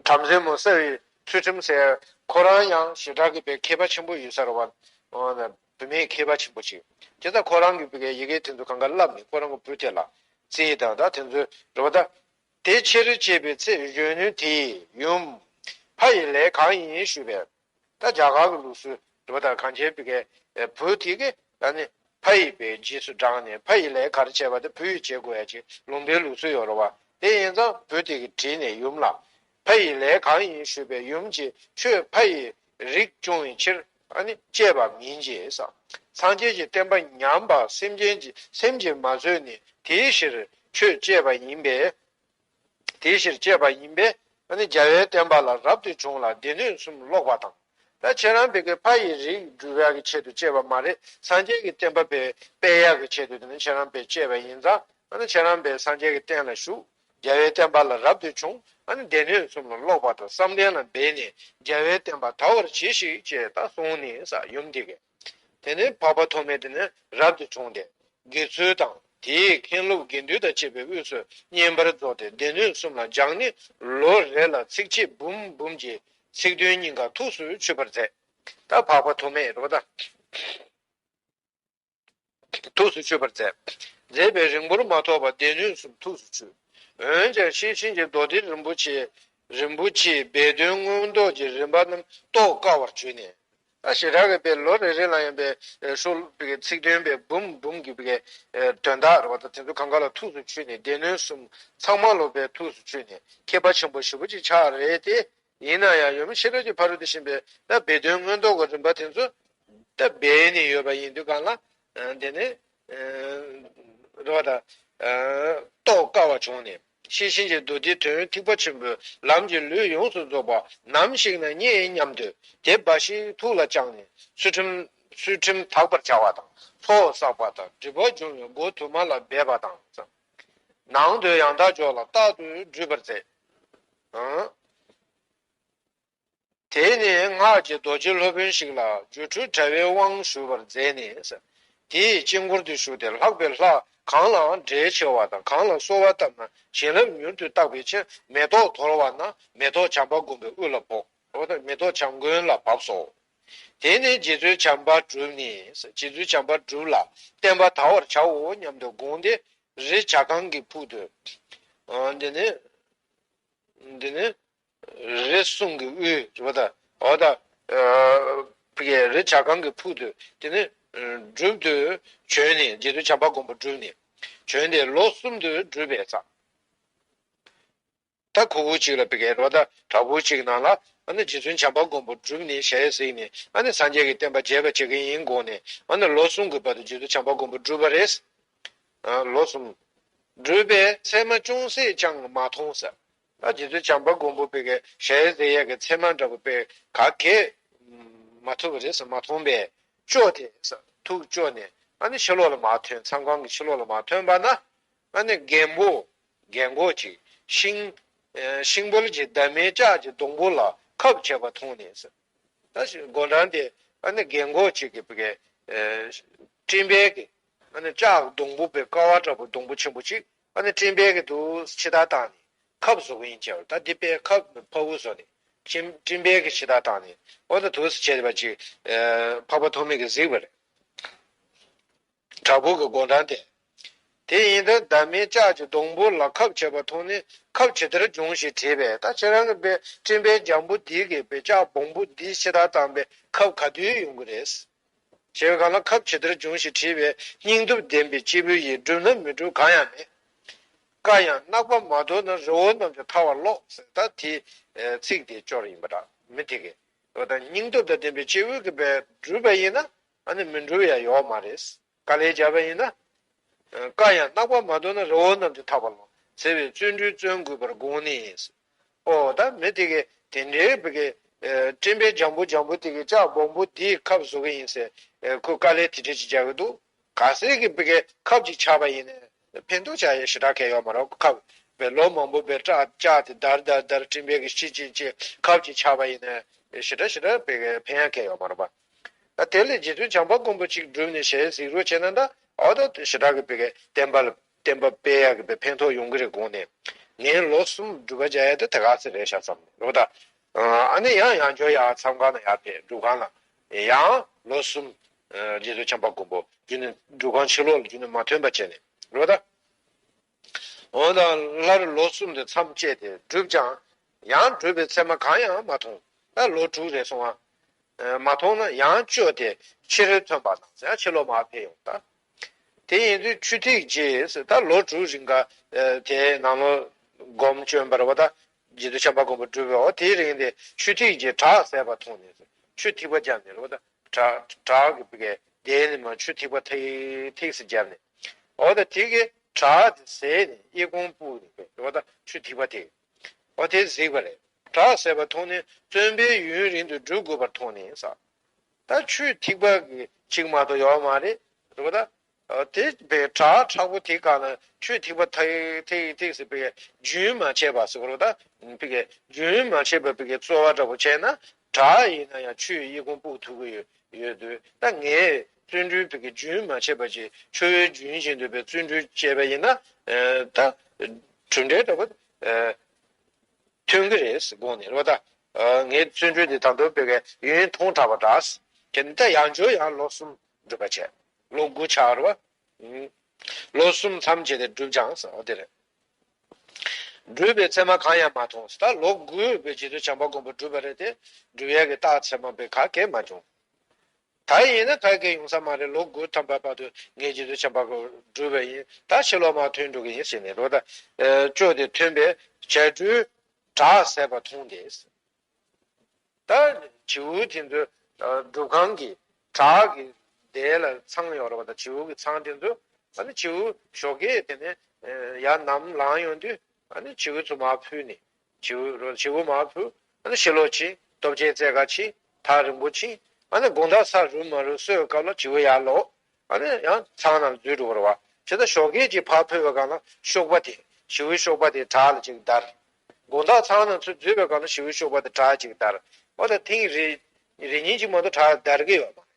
བྲམ་ཟེ་མོ་གསལ་བའི་ཚུལ་ཁྲིམས་ཟེར་ཁོ་རང་ཡང་ཞེ་དྲག་གི་པའི་མཁས་པ་ཆེན་པོ་ཡོད་ས་རེད་བ། བུད་མེད་མཁས་པ་ཆེན་པོ་ཅིག་བྱས་ཙང་ཁོ་རང་གིས་བི་གའི་ཡི་གེ་དེ་ཚོ་གང་ག་བསླབས་ནས་ཁོ་རང་གི་བུ་དེ་ལ་རྩིས་དང་ད་དེ་ཚོའི་རེད་པ། ད་དེ་ཕྱིར་བྱས་པའི་ཚེ་གཞོན་ནུ་དེས་ཡུམ། ཕ་ཡི་ལས་གང་ཡིན་ཞུས་པས། ད་རྒྱ་གར་གྱི་ལུགས་སྲོལ་རེད་པ། ད་གང་བྱས་བི་གའི་བུ་དེ་གིས་ད་ནི་ཕ་ཡི་བའི་རྗེས་སུ་འབྲངས་ནས་ཕ་ཡི་ལས་ག་རེ་བྱས་པ་དེ་བུ་ཡིས་བྱེད་དགོས་ཡ་ཅིག་ལུང་པའི་ལུགས་སྲོལ་ཡོད་རེད་པ། དེ་ཡིན་ཙང་བུ་དེ་གིས་དྲིས་ནས་ཡུམ་ལ། ཕ་ཡི་ལས་གང་ཡིན་ཞུས་པས། ཡུམ་གྱིས་ཁྱོད་ཕ་ཡི་རིགས་སྐྱོང་བའི་ཕྱིར་ཨ་ནི་སྐྱེས་པ་མིན་གྱི་ཟེར། སངས་རྒྱས་ཀྱི་བསྟན་པ་ཉམས་པ་སེམས་ཅན་གྱི་སེམས་ཀྱིས་མ་བཟོད་ནས་དེའི་ཕྱིར་ཁྱོད་སྐྱེས་པ་ཡིན་པས། དེའི་ཕྱིར་སྐྱེས་པ་ཡིན་པས་ཨ་ནི་རྒྱལ་བའི་བསྟན་པ་ལ་རབ་ཏུ་བྱུང་ལ་སྡེ་སྣོད་གསུམ་ཀློག་པ་དང་། ད་ཁྱེད་རང་བི་གའི་ཕ་ཡི་རིགས་སྒྲུབ་ཡག་གི་ཆེད་དུ་སྐྱེས་པ་མ་རེད། སངས་རྒྱས་ཀྱི་བསྟན་པ་སྤེལ་སྤེལ་ཡག་གི་ཆེད་དུ་དེ་ནི་ཁྱེད་རང་བི་གའི་སྐྱེས་པ་ཡིན་ཙང་ཨ་ནི་ཁྱེད་རང་བི་གའི་སངས་རྒྱས་ཀྱི་བསྟན་ལ་ཞུགས། རྒྱལ་བའི་བསྟན་པ་ལ་རབ་ཏུ་བྱུང་། ཨ་ནི་སྡེ་སྣོད་གསུམ་ལ་ཀློག་པ་དང་བསམ་གཏན་ལ་འབད་ནས་རྒྱལ་བའི་བསྟན་པ་དར་བར་གྱིས་ཤིག་ཅེས་ད་གསུངས་ནས་ས་ཡུམ་འདི་གས། དེ་ནས་འཕགས་པ་ཐོགས་མེད་དེ་ནི་རབ་ཏུ་བྱུང་སྟེ་དགེ་ཚུལ་དང་དེའི་མཁན་སློབ་དགེ་འདུན་དང་བཅས་པའི་དབུས་སུ་བསྙེན་པར་རྫོགས་ཏེ་སྡེ་སྣོད་གསུམ་ལ་སྦྱངས་ནས་ལོ་རེ་ལ་ཚིགས་བཅད་འབུམ་འབུམ་གྱི་ཚིག་དོན་སྙིང་ག་ཐུགས་སུ་ཆུད་པར་མཛད། ད་འཕགས་པ་ཐོགས་མེད་རེད་པ། ད། ཐུགས་སུ་ཆུད་པར་མཛད། མཛད་པས་རིང་པོར་མ་ཐོགས་པར་སྡེ་སྣོད་གསུམ་ཐུགས་སུ་ཆུད། འོན་ཀྱང་ཤེར་ཕྱིན་གྱི་མདོ་སྡེ་རིན་པོ་ཆེ་རིན་པོ་ཆེའི་སྦས་དོན་མངོན་རྟོགས་ཀྱི་རིམ་པ་རྣམས་རྟོགས་དཀའ་བར་གྱུར་ནས། ད་ཞེ་དྲག་གི་དཔེ་ལོ་རེ་རེ་ལ་ཡང་དཔེ་ཤོ་ལོ་ཀའི་ཚིག་དོན་དཔེ་འབུམ་འབུམ་གྱི་དཔེ་དོན་དག་རེད་པ། ད་དེ་ཚོ་གང་ག་ལ་ཐུགས་སུ་ཆུད་ནས་སྡེ་སྣོད་གསུམ་ཚང་མ་ལོ་དཔེ་ཐུགས་སུ་ཆུད་ནས་མཁས་པ་ཆེན་པོ་ཞེ་པོ་ཅིག་ཆགས་རེད་དེ། ཡིན་ན་ཡང་ཡུམ་ཤེས་རབ་ཀྱི་ཕ་རོལ་ཏུ་ཕྱིན་པའི་ད་སྦས་དོན་མངོན་རྟོགས་ཀྱི་རིམ་པ་དེ་ཚོ་ད་སྦས་ནས་ཡོད་པ་ཡིན་དུས་གང་ལ་དེ་ནི་རེད་པ། ད་རྟོགས་དཀའ་བ་བྱུང་ནས་ཤེར་ཕྱིན་གྱི་མདོ་སྡེའི་དོན་ཐེག་པ་ཆེན་པོའི་ལམ་གྱི་ལུས་ཡོངས་སུ་རྫོགས་པ་ནམ་ཞིག་ན་རྙེད་སྙམ་དུ་དེ་འབའ་ཞིག་ཐུགས་ལ་བཅངས་ནས་ཚུལ་ཁྲིམས་ཚུལ་ཁྲིམས་དག་པར་བྱ་བ་དང་ཚོགས་བསགས་པ་དང་སྒྲིབ་པ་སྦྱོང་བའི་སྒོ་དུ་མ་ལ་འབད་པ་དང་། ནང་དུ་ཡང་དག་འཇོག་ལ་རྟག་ཏུ་སྒྲུབ་པར་མཛད། དེ་ནས་སྔགས་ཀྱི་རྡོ་རྗེ་སློབ་དཔོན་ཞིག་ལ་སྒྱུ་འཕྲུལ་དྲ་བའི་དབང་ཞུ་བར་མཛད་ནས། དེའི་དཀྱིལ་འཁོར་དུ་ཞུགས་ཏེ་ལྷག་པའི་ལྷ་གང་ལའང་འབྲེལ་ཆེ་བ་དང་གང་ལ་གསོལ་བ་བཏབ་ན་བྱིན་རླབས་མྱུར་དུ་བརྟག་པའི་ཕྱིར་མེ་ཏོག་དོར་བ་ན་མེ་ཏོག་བྱམས་པ་མགོན་པོའི་དབུ་ལ་ཕོག། འོ་ད་མེ་ཏོག་བྱམས་མགོན་ལ་བབས་སོ། དེ་ནས་རྗེ་བཙུན་བྱམས་པ་སྒྲུབ་ནས། རྗེ་བཙུན་བྱམས་པ་སྒྲུབ་ལ་བསྟན་པ་དར་བར་བྱའོ་སྙམ་དུ་དགོངས་ཏེ་རི་བྱ་རྐང་གི་ཕུག་ཏུ། འདི་ནི་འདི་ནི་རི་གསུང་གི་དབུས་རེད་པ། ད་འོ་ད་ཕ་གིའི་རི་བྱ་རྐང་གི་ཕུག་ཏུ་དེ་ནི་སྒྲུབ་ཏུ་བྱོན་ནས་རྗེ་བཙུན་བྱམས་པ་མགོན་པོ་སྒྲུབ་ནས་བྱོན་ཏེ་ལོ་གསུམ་དུ་སྒྲུབ་པའི་ཚ། ད་ཁུ་བོ་གཅིག་ལ་ཕ་གིའི་རེད་པ། ད་བྲག་ཕུག་གཅིག་ནང་ལ་ཨ་ནི་རྗེ་བཙུན་བྱམས་པ་མགོན་པོ་སྒྲུབ་ནས་ཞལ་གཟིགས་ནས་ཨ་ནི་སངས་རྒྱས་ཀྱི་བསྟན་པ་རྒྱས་པ་བྱེད་ཀྱི་ཡིན་དགོངས་ནས་ཨ་ནི་ལོ་གསུམ་གྱི་བར་དུ་རྗེ་བཙུན་བྱམས་པ་མགོན་པོ་སྒྲུབ་པ་རེད། ལོ་གསུམ། སྒྲུབ་པའི་མཚན་མ་ཅུང་ཟད་ཀྱང་མ་མཐོང་ཟེར། ད་རྗེ་བཙུན་བྱམས་པ་མགོན་པོ་ཕ་གིའི་ཞལ་གཟིགས་ཡས་ཀྱི་མཚན་མ་འདྲ་པོ་དཔེ་ག་གེ་མ་ཐུབ་པ་རེད་ཟེར། མ་མཐོང་པས་སྐྱོ་སྟེ་ཟེར་ཐུགས་སྐྱོ་ནས་ཨ་ནི་ཕྱི་ལོགས་ལ་མར་ཐོན། མཚམས་ཁང་གི་ཕྱི་ལོགས་ལ་མར་ཐོན་པ་ན་ཨ་ནི་རྒན་པོ་རྒན་གོག་ཅིག་ཤིང་ཤིང་ཕོར་གྱི་འདབ་མའི་ལྕགས་ཀྱི་སྡོང་པོ་ལ་ཁབ་བྱེད་པ་མཐོང་ནས་ཟེར། ད་ཞིག་དགོང་གྲངས་དེ་ཨ་ནི་རྒན་གོག་ཅིག་གིས་ཕ་གིའི་སྤྲིན་པས་ཀྱི་ཨ་ནི་ལྕགས་སྡོང་པོ་དཔེ་ཀ་བ་འདྲ་པོ་སྡོང་པོ་ཆེན་པོ་ཅིག་ཨ་ནི་སྤྲིན་པས་ཀྱི་འདུག་ཕྱི་ཐག་བཏང་ནས་ཁབ་བཟོ་གི་ཡིན་ཅེས། ད་འདི་དཔེ་ཁབ་ཕ་བུ་བཟོ་ནས་སྤྲིན་སྤྲིན་པས་ཀྱི་ཕྱི་ཐག་བཏང་ནས་འོ་ད་འདུག་སེ་བྱས་པ་ཅིག་འཕགས་པ་ཐོགས་མེད་ཀྱིས་གཟིགས་པ་རེད། བྲག་ཕུག་གི་དགོང་གྲངས་དེ། དེ་ཡིན་ད་འདབ་མའི་ལྕགས་ཀྱི་སྡོང་པོ་ལ་ཁབ་བྱེད་པ་མཐོང་ནས་ཁབ་ཇི་ལྟར་འབྱུང་ཞེས་དྲིས་པས། ད་ཁྱེད་རང་གི་དཔེ་སྤྲིན་པའི་རྒྱང་བུ་འདི་གིས་དཔེ་ལྕགས་སྦོམ་པོ་འདི་ཕྱི་ཐག་བཏང་པའི་ཁབ་ག་དུས་ཡོང་གི་རེད། བྱས་པའི་སྒང་ལ་ཁབ་ཇི་ལྟར་འབྱུང་ཞེས་དྲིས་པས། སྙིང་སྟོབས་ལྡན་པའི་སྐྱེས་བུ་ཡིས། བསྒྲུབས་ན་མི་འགྲུབ་གང་ཡང་མེད། བཀའ་ཡང་བརྣག་པ་མ་དོར་ན། རི་བོ་རྣམས་ཀྱང་ཐར་བར་ཀློག་ཟེར། ད་དེ་ཚིག་དེ་སྐྱོར་ཡིན་པ་འདྲ། མི་དེ་གིས་འོ་ད་སྙིང་སྟོབས་དང་ལྡན་པའི་སྐྱེས་བུ་གིས་དཔེ་བསྒྲུབས་པ་ཡིན་ན། ཨ་ནི་མི་འགྲུབ་ཡ་ཡོད་མ་རེད། དཀའ་ལས་བརྒྱབ་པ་ཡིན་ན། བཀའ་ཡང་བརྣག་པ་མ་དོར་ན། རི་བོ་རྣམས་ཀྱང་ཐར་བར་ཀློག་ཟེར་བའི་བརྩོན་འགྲུས་བརྩོན་དགོས་པར་དགོངས་ནས། ཨོ་ད་མི་དེ་གིས་དེ་འདྲའི་བི་གའི་སྤྲིན་པའི་རྒྱང་བུ་རྒྱང་བུ་དེ་གིས་ལྕགས་སྦོམ་པོ་དེའི་ཁབ་བཟོ་གི་ཡིན་ཟེར། ཁོས་དཀའ་ལས་དེ་འདྲ་ཅིག་རྒྱག་གི་འདུག་གལ་སྲིད་ཀྱི་བི་གའི་ཁབ་ཅིག་ཆག་པ་ཡིན་ན་ཕན་ཐོགས་ཆགས་ཡ་ཞེ་དྲག་གང་ཡོད་མ་རེད། ཁབ་བི་ལོ་མང་པོ་བི་ལྕགས་ལྕགས་དེ་དར་དར་དར་སྤྲིན་པའི་གི་ཤི་ཅི་ཅི་ཁབ་ཅིག་ཆག་པ་ཡིན་ན་ཞེ་དྲག་ཞེ་དྲག་བི་གའི་ཕན་ཡ་གང་ཡོད་མ་རེད་པ། ད་དེ་ལས་རྗེ་བཙུན་བྱམས་པ་མགོན་པོ་གཅིག་བསྒྲུབས་ནས་ཞལ་གཟིགས་རོགས་བྱས་ན་ད་ཨོ་ད་ཞེ་དྲག་གི་བི་གའི་བསྟན་པ་ལ་བསྟན་པ་སྤེལ་ཡག་གི་བི་ཕན་ཐོགས་ཡོང་གི་རེད་དགོངས་ནས། ངས་ལོ་གསུམ་སྒྲུབ་པ་བྱ་ཡ་དེ་དེ་ག་ཚོད་རེད་ཤག་བསམ་ནས་རོགས་ད། ཨ་ནི་ཡང་ཡང་བསྐྱར་ཡར་མཚམས་ཁང་ལ་ཡར་ཕེབས། སྒྲུབ་ཁང་ལ་ཡང་ལོ་གསུམ་ རྗེ་བཙུན་བྱམས་པ་མགོན་པོ་རྒྱུན་ནས་སྒྲུབ་ཁང་ཕྱི་ལོགས་ལ་རྒྱུན་ནས་མ་ཐོན་པ་བྱས་ནས་རེད་པ་ད། འོ་ད་སླར་ལོ་གསུམ་དུ་མཚམས་བཅད་དེ་བསྒྲུབས་ཀྱང་། ཡང་བསྒྲུབས་པའི་མཚན་མ་གང་ཡང་མ་མཐོང་། ད་ལོ་དྲུག་རེ་སོང་བ། མ་མཐོང་ན་ཡང་བཅོས་ཏེ་ཕྱིར་ཐོན་པ་དང་ཡང་ཕྱི་ལོགས་མར་ཕེབས་ཡོང་ད། དེ་ཡིན་དུས་ཆུ་ཐིགས་རྗེས་ད་ལོ་དྲུག་རིང་ག་དེའི་ནང་ལོ་སྒོམ་བསྐྱོན་པ་རེད་པ་ད། རྗེ་བཙུན་བྱམས་པ་མགོན་པོ་སྒྲུབ་པའི་འོ་དེའི་རིང་དེ་ཆུ་ཐིགས་ཀྱིས་བྲག་བཟས་པ་མཐོང་ནས་ཆུ་ཐིགས་པ་བརྒྱབ་ནས་རེད་པ་ད། བྲག་བྲག་གི་བུ་གའི་དེ་ནས་མར་ཆུ་ཐིགས་པ་ཐིགས་ཐིགས་སུ་བརྒྱབ་ནས། འོ་ད་དེ་གའི་བྲག་དེ་ཟས་ནས་ཨི་ཁུང་སྤུ་ནས་རེད་པ་ད་ཆུ་ཐིགས་པ་དེ། འོ་དེ་གཟིགས་པ་རེད། བྲག་ཟས་པ་མཐོང་ནས་བརྩོན་པས་ཡུན་རིང་དུ་སྒྲུབ་དགོས་པར་མཐོང་ནས་ཟེར། ད་ཆུ་ཐིགས་པ་གི་གཅིག་མ་གཏོགས་ཡོད་མ་རེད། རེད་པ་ད། དེ་བས་བྲག་མཁྲེགས་པོ་དེ་སྒང་ལ་ཆུ་ཐིགས་པ་ཐིགས་ཐིགས་ཐིགས་ཟེར་བའི་རྒྱུན་མ་ཆད་པ་ཟེར་བ་རེད་པ་ད། བི་གའི་རྒྱུན་མ་ཆད་པ་བི་གའི་རྩོལ་བ་འདྲ་པོ་བྱས་ན་བྲག་ཡིན་ན་ཡང་ཆུའི་ཨི་ཁུང་སྤུ་ཐུག་གི་ཡོད་ཡོད་དུས་ད་ངས་བརྩོན་འགྲུས་བི་གའི་རྒྱུན་མ་ཆད་པ་ཅིག་ཆུ་བོའི་རྒྱུན་བཞིན་དུ་བའི་བརྩོན་འགྲུས་བྱས་པ་ཡིན་ན་ད་གྲུབ་འབྲས་འདྲ་པོ་ཐོན་གི་རེད་ཟེར་དགོངས་ནས་རེད་པ་ད། ངའི་བརྩོན་འགྲུས་འདི་ད་དུང་བི་གའི་ཡུན་ཐུང་དྲགས་པ་འདྲ། དེ་ནི་ད་ཡང་བསྐྱར་ཡང་ལོ་གསུམ་སྒྲུབ་པ་བྱས། ལོ་དགུ་ཆགས་རེད་པ། ལོ་གསུམ་མཚམས་བཅད་དེ་བསྒྲུབས་ཀྱང་ཟེར་བ་དེ་རེད། བསྒྲུབས་པའི་མཚན་མ་གང་ཡང་མ་མཐོང་ཟེར། ད་ལོ་དགུ་བའི་རྗེ་བཙུན་བྱམས་པ་མགོན་པོ་བསྒྲུབས་པ་རེད་དེ། བསྒྲུབས་ཡས་ཀྱི་རྟགས་མཚན་མ་བའི་ག་གེ་མ་བྱུང་། ད་ཡིན་ན་ག་གེ་ཡོང་ས་མ་རེད། ལོ་དགུ་ཐམ་པ་བར་དུ་ངས་རྗེ་བཙུན་བྱམས་པ་མགོན་པོ་བསྒྲུབས་པ་ཡིན། ད་ཕྱི་ལོགས་མར་ཐོན་འགྲོ་གི་ཡིན་ཟེར་ནས་རེད་པ་ད། བཅོས་ཏེ་ཐོན་པས་བྱ་སྦྲུལ་བྲག་ཟས་པ་མཐོང་སྟེ། ད་བྱིའུ་དེ་ཚོ་སྒྲུབ་ཁང་གི་བྲག་གི་དེ་ལ་ཚང་ཡོད་རེད་པ་ད། བྱིའུ་གི་ཚང་དེ་ཚོ་ཨ་ནི་བྱིའུ་ཞོགས་ཀས་དེ་ནས་ཡར་ནམ་ལངས་ཡོང་དུས་ཨ་ནི་བྱིའུ་ཚོ་མར་ཕུད་ནས་བྱིའུ་རོ་བྱིའུ་མར་ཕུད། ཨ་ནི་ཕྱི་ལོགས་ཕྱིན། ལྟོ་ཆས་བཙལ་ག་ཕྱིན། ཐག་རིང་པོ་ཕྱིན། ཨ་ནི་དགོང་དག་ས་རུབ་མ་རུབ་གསོལ་སྐབས་ལ་བྱིའུ་ཡར་ལོག་ཨ་ནི་ཡང་ཚང་ནང་འཛུལ་འགྲོ་བ་རེད་པ། བྱས་ཙང་ཞོགས་ཀས་ཀྱི་ཕར་ཕུད་པའི་སྒང་ལ་གཤོག་པ་དེ་བྱིའུའི་གཤོག་པ་དེ་བྲག་ལ་ཅིག་བརྡར། དགོང་དག་ཚང་ནང་ཚུར་འཛུལ་བའི་སྒང་ལ་བྱིའུའི་གཤོག་པ་དེ་བྲག་ཅིག་བརྡར། འོ་ད་ཐེངས་རེ་རེ་གཉིས་ཅིག་མ་གཏོགས་བྲག་བརྡར་གི་ཡོད་མ་རེད།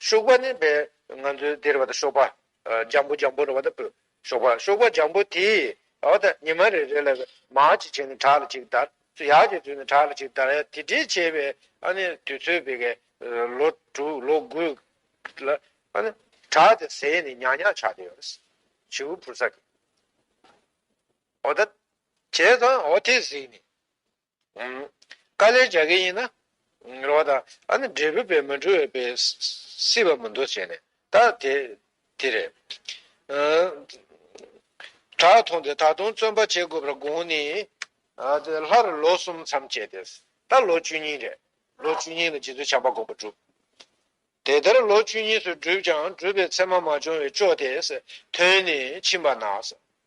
གཤོག་པ་ནི་བས་ང་ཚོའི་འདིར་བ་ད་གཤོག་པ། ཨ་འཇམ་པོ་འཇམ་པོ་རེད་པ་ད་བུ། གཤོག་པ་གཤོག་པ་འཇམ་པོ་དེས་འོ་ད་ཉི་མ་རེ་རེ་ལ་མར་ཅིག་བྱས་ནས་བྲག་ལ་ཅིག་བརྡར། ཚུར་ཡར་ཅིག་འཛུལ་ནས་བྲག་ལ་ཅིག་བརྡར་ཡ་དེ་འདྲའི་བྱས་པའི་ཨ་ནི་དུས་ཚོད་བི་གའི་ལོ་དྲུག་ལོ་དགུ་ལ་ཨ་ནི་བྲག་དེ་ཟས་ནས་ཉག་ཉག་ཆགས་བསྡད་ཡོད་རེད། བྱིའུ་བུར་ས་གི། འོ་ད། བྱས་ཙང་འོ་དེ་གཟིགས་ནས། ཨུམ། དཀའ་ལས་རྒྱག་གི་ཡིན་ན། རེད་པ་ད། ཨ་ནི་འབྲས་བུ་བས་མི་འགྲུབ་པའི་སྲིད་པ་མི་འདུག་ཟེར་ནས་ད་དེ་དེ་རེད། ཨ། བྲག་མཐོང་སྟེ་ད་དུང་བརྩོན་པ་བྱེད་དགོས་པར་དགོངས་ནས། ཨ་དེ་སླར་ལོ་གསུམ་མཚམས་བཅད་དེ། ད་ལོ་བཅུ་གཉིས་རེད། ལོ་བཅུ་གཉིས་ལ་རྗེ་བཙུན་བྱམས་པ་མགོན་པོ་བསྒྲུབས། དེ་ལྟར་ལོ་བཅུ་གཉིས་སུ་བསྒྲུབས་ཀྱང་བསྒྲུབས་པའི་མཚན་མ་མ་བྱུང་བས་བཅོས་ཏེ་ཐོན་ནས་ཕྱིན་པ་ན།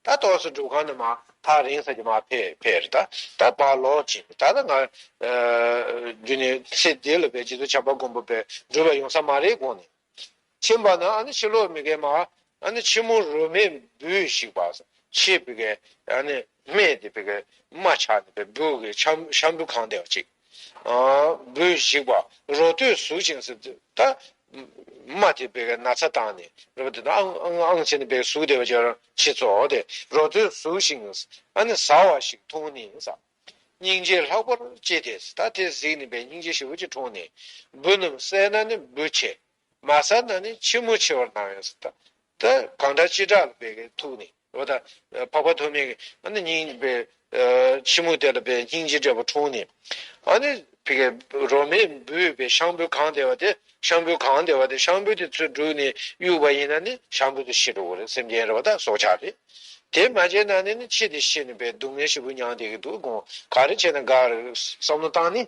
ད་ཏོག་ཙམ་སྒྲུབ་ཁང་ནས་མར་ཐག་རིང་ས་ཅིག་མར་ཕེབས་ཕེབས་རེད་ད། ད་ཕར་ལོག་ཕྱིན་ད་ད་ང་རྒྱུན་ནས་ཚེ་འདི་ལ་བས་རྗེ་བཙུན་བྱམས་པ་མགོན་པོ་བས་སྒྲུབ་པ་ཡོང་ས་མ་རེད་དགོངས་ནས། ཕྱིན་པ་ན་ཨ་ནི་ཕྱི་ལོགས་མི་གའི་མར་ཨ་ནི་ཁྱི་མོ་རོ་མས་འབུ་ཞིག་པ། ཁྱི་བི་གའི་ཨ་ནི་སྨད་དེ་བི་གའི་རྨ་ཆག་ནས་བི་འབུ་གི་ཤམ་ཤམ་བུ་གང་བསྡད་པ་ཅིག་ཨ་འབུ་ཞིག་པ་རོ་སྟོད་ཟུག་ཅིང་ཟེར་དུས་ད་རྨ་དེ་བི་གའི་ན་ཚ་བཏང་ནས་རོ་དེ་ད་ཨང་ཨང་ཨང་བྱས་ནས་བི་གའི་ཟུག་བསྡད་པ་ཅིག་ཁྱི་ཚོ་དེ་རོ་སྟོད་ཟུག་ཅིང་ཨ་ནི་ཟ་བ་ཞིག་མཐོང་ནས་ཟ། སྙིང་རྗེ་ལྷག་པར་སྐྱེས་ཏེ་ད་དེ་གཟིགས་ནས་བི་སྙིང་རྗེ་ཞེ་པོ་ཅིག་འཁྲུངས་ནས་འབུ་རྣམས་བསད་ན་ནི་འབུ་ཆེ། མ་ཟ་ན་ནི་ཁྱི་མོ་ཆེ་བར་སྣང་ཡང་ཟེར། ད་ད་གང་འདྲ་ཅི་འདྲ་ལ་བས་ཀྱི་ཐུག་ནས་འོ་ད་འཕགས་པ་ཐོགས་མེད་ཀྱི་ཨ་ནི་སྙིང་པའི་ཁྱི་མོ་དེ་ལ་བས་སྙིང་རྗེ་འདྲ་པོ་འཁྲུངས་ནས་ཨ་ནི་བི་གའི་རོ་མས་འབུ་བས་ཤམ་བུ་གང་བསྡད་པ་དེ་ཤམ་བུ་གང་བསྡད་པ་དེ་ཤམ་བུ་དེ་ཚུར་བསྒྲུགས་ནས་གཡུགས་པ་ཡིན་ན་ནི་ཤམ་བུ་དེ་ཤི་འགྲོ་གི་རེད། སེམས་ཅན་རེད་པ་ད་སྲོག་ཆགས་རེད། དེ་མ་བྱས་ན་ནི་ནི་ཁྱི་དེ་ཤི་ནས་བས་སྡུག་བསྔལ་ཞེ་པོ་མྱངས་བསྡད་ཀྱི་འདུག་དགོངས། ག་རེ་བྱས་ན་དགའ་རེད་བསམ་བློ་བཏང་ནི།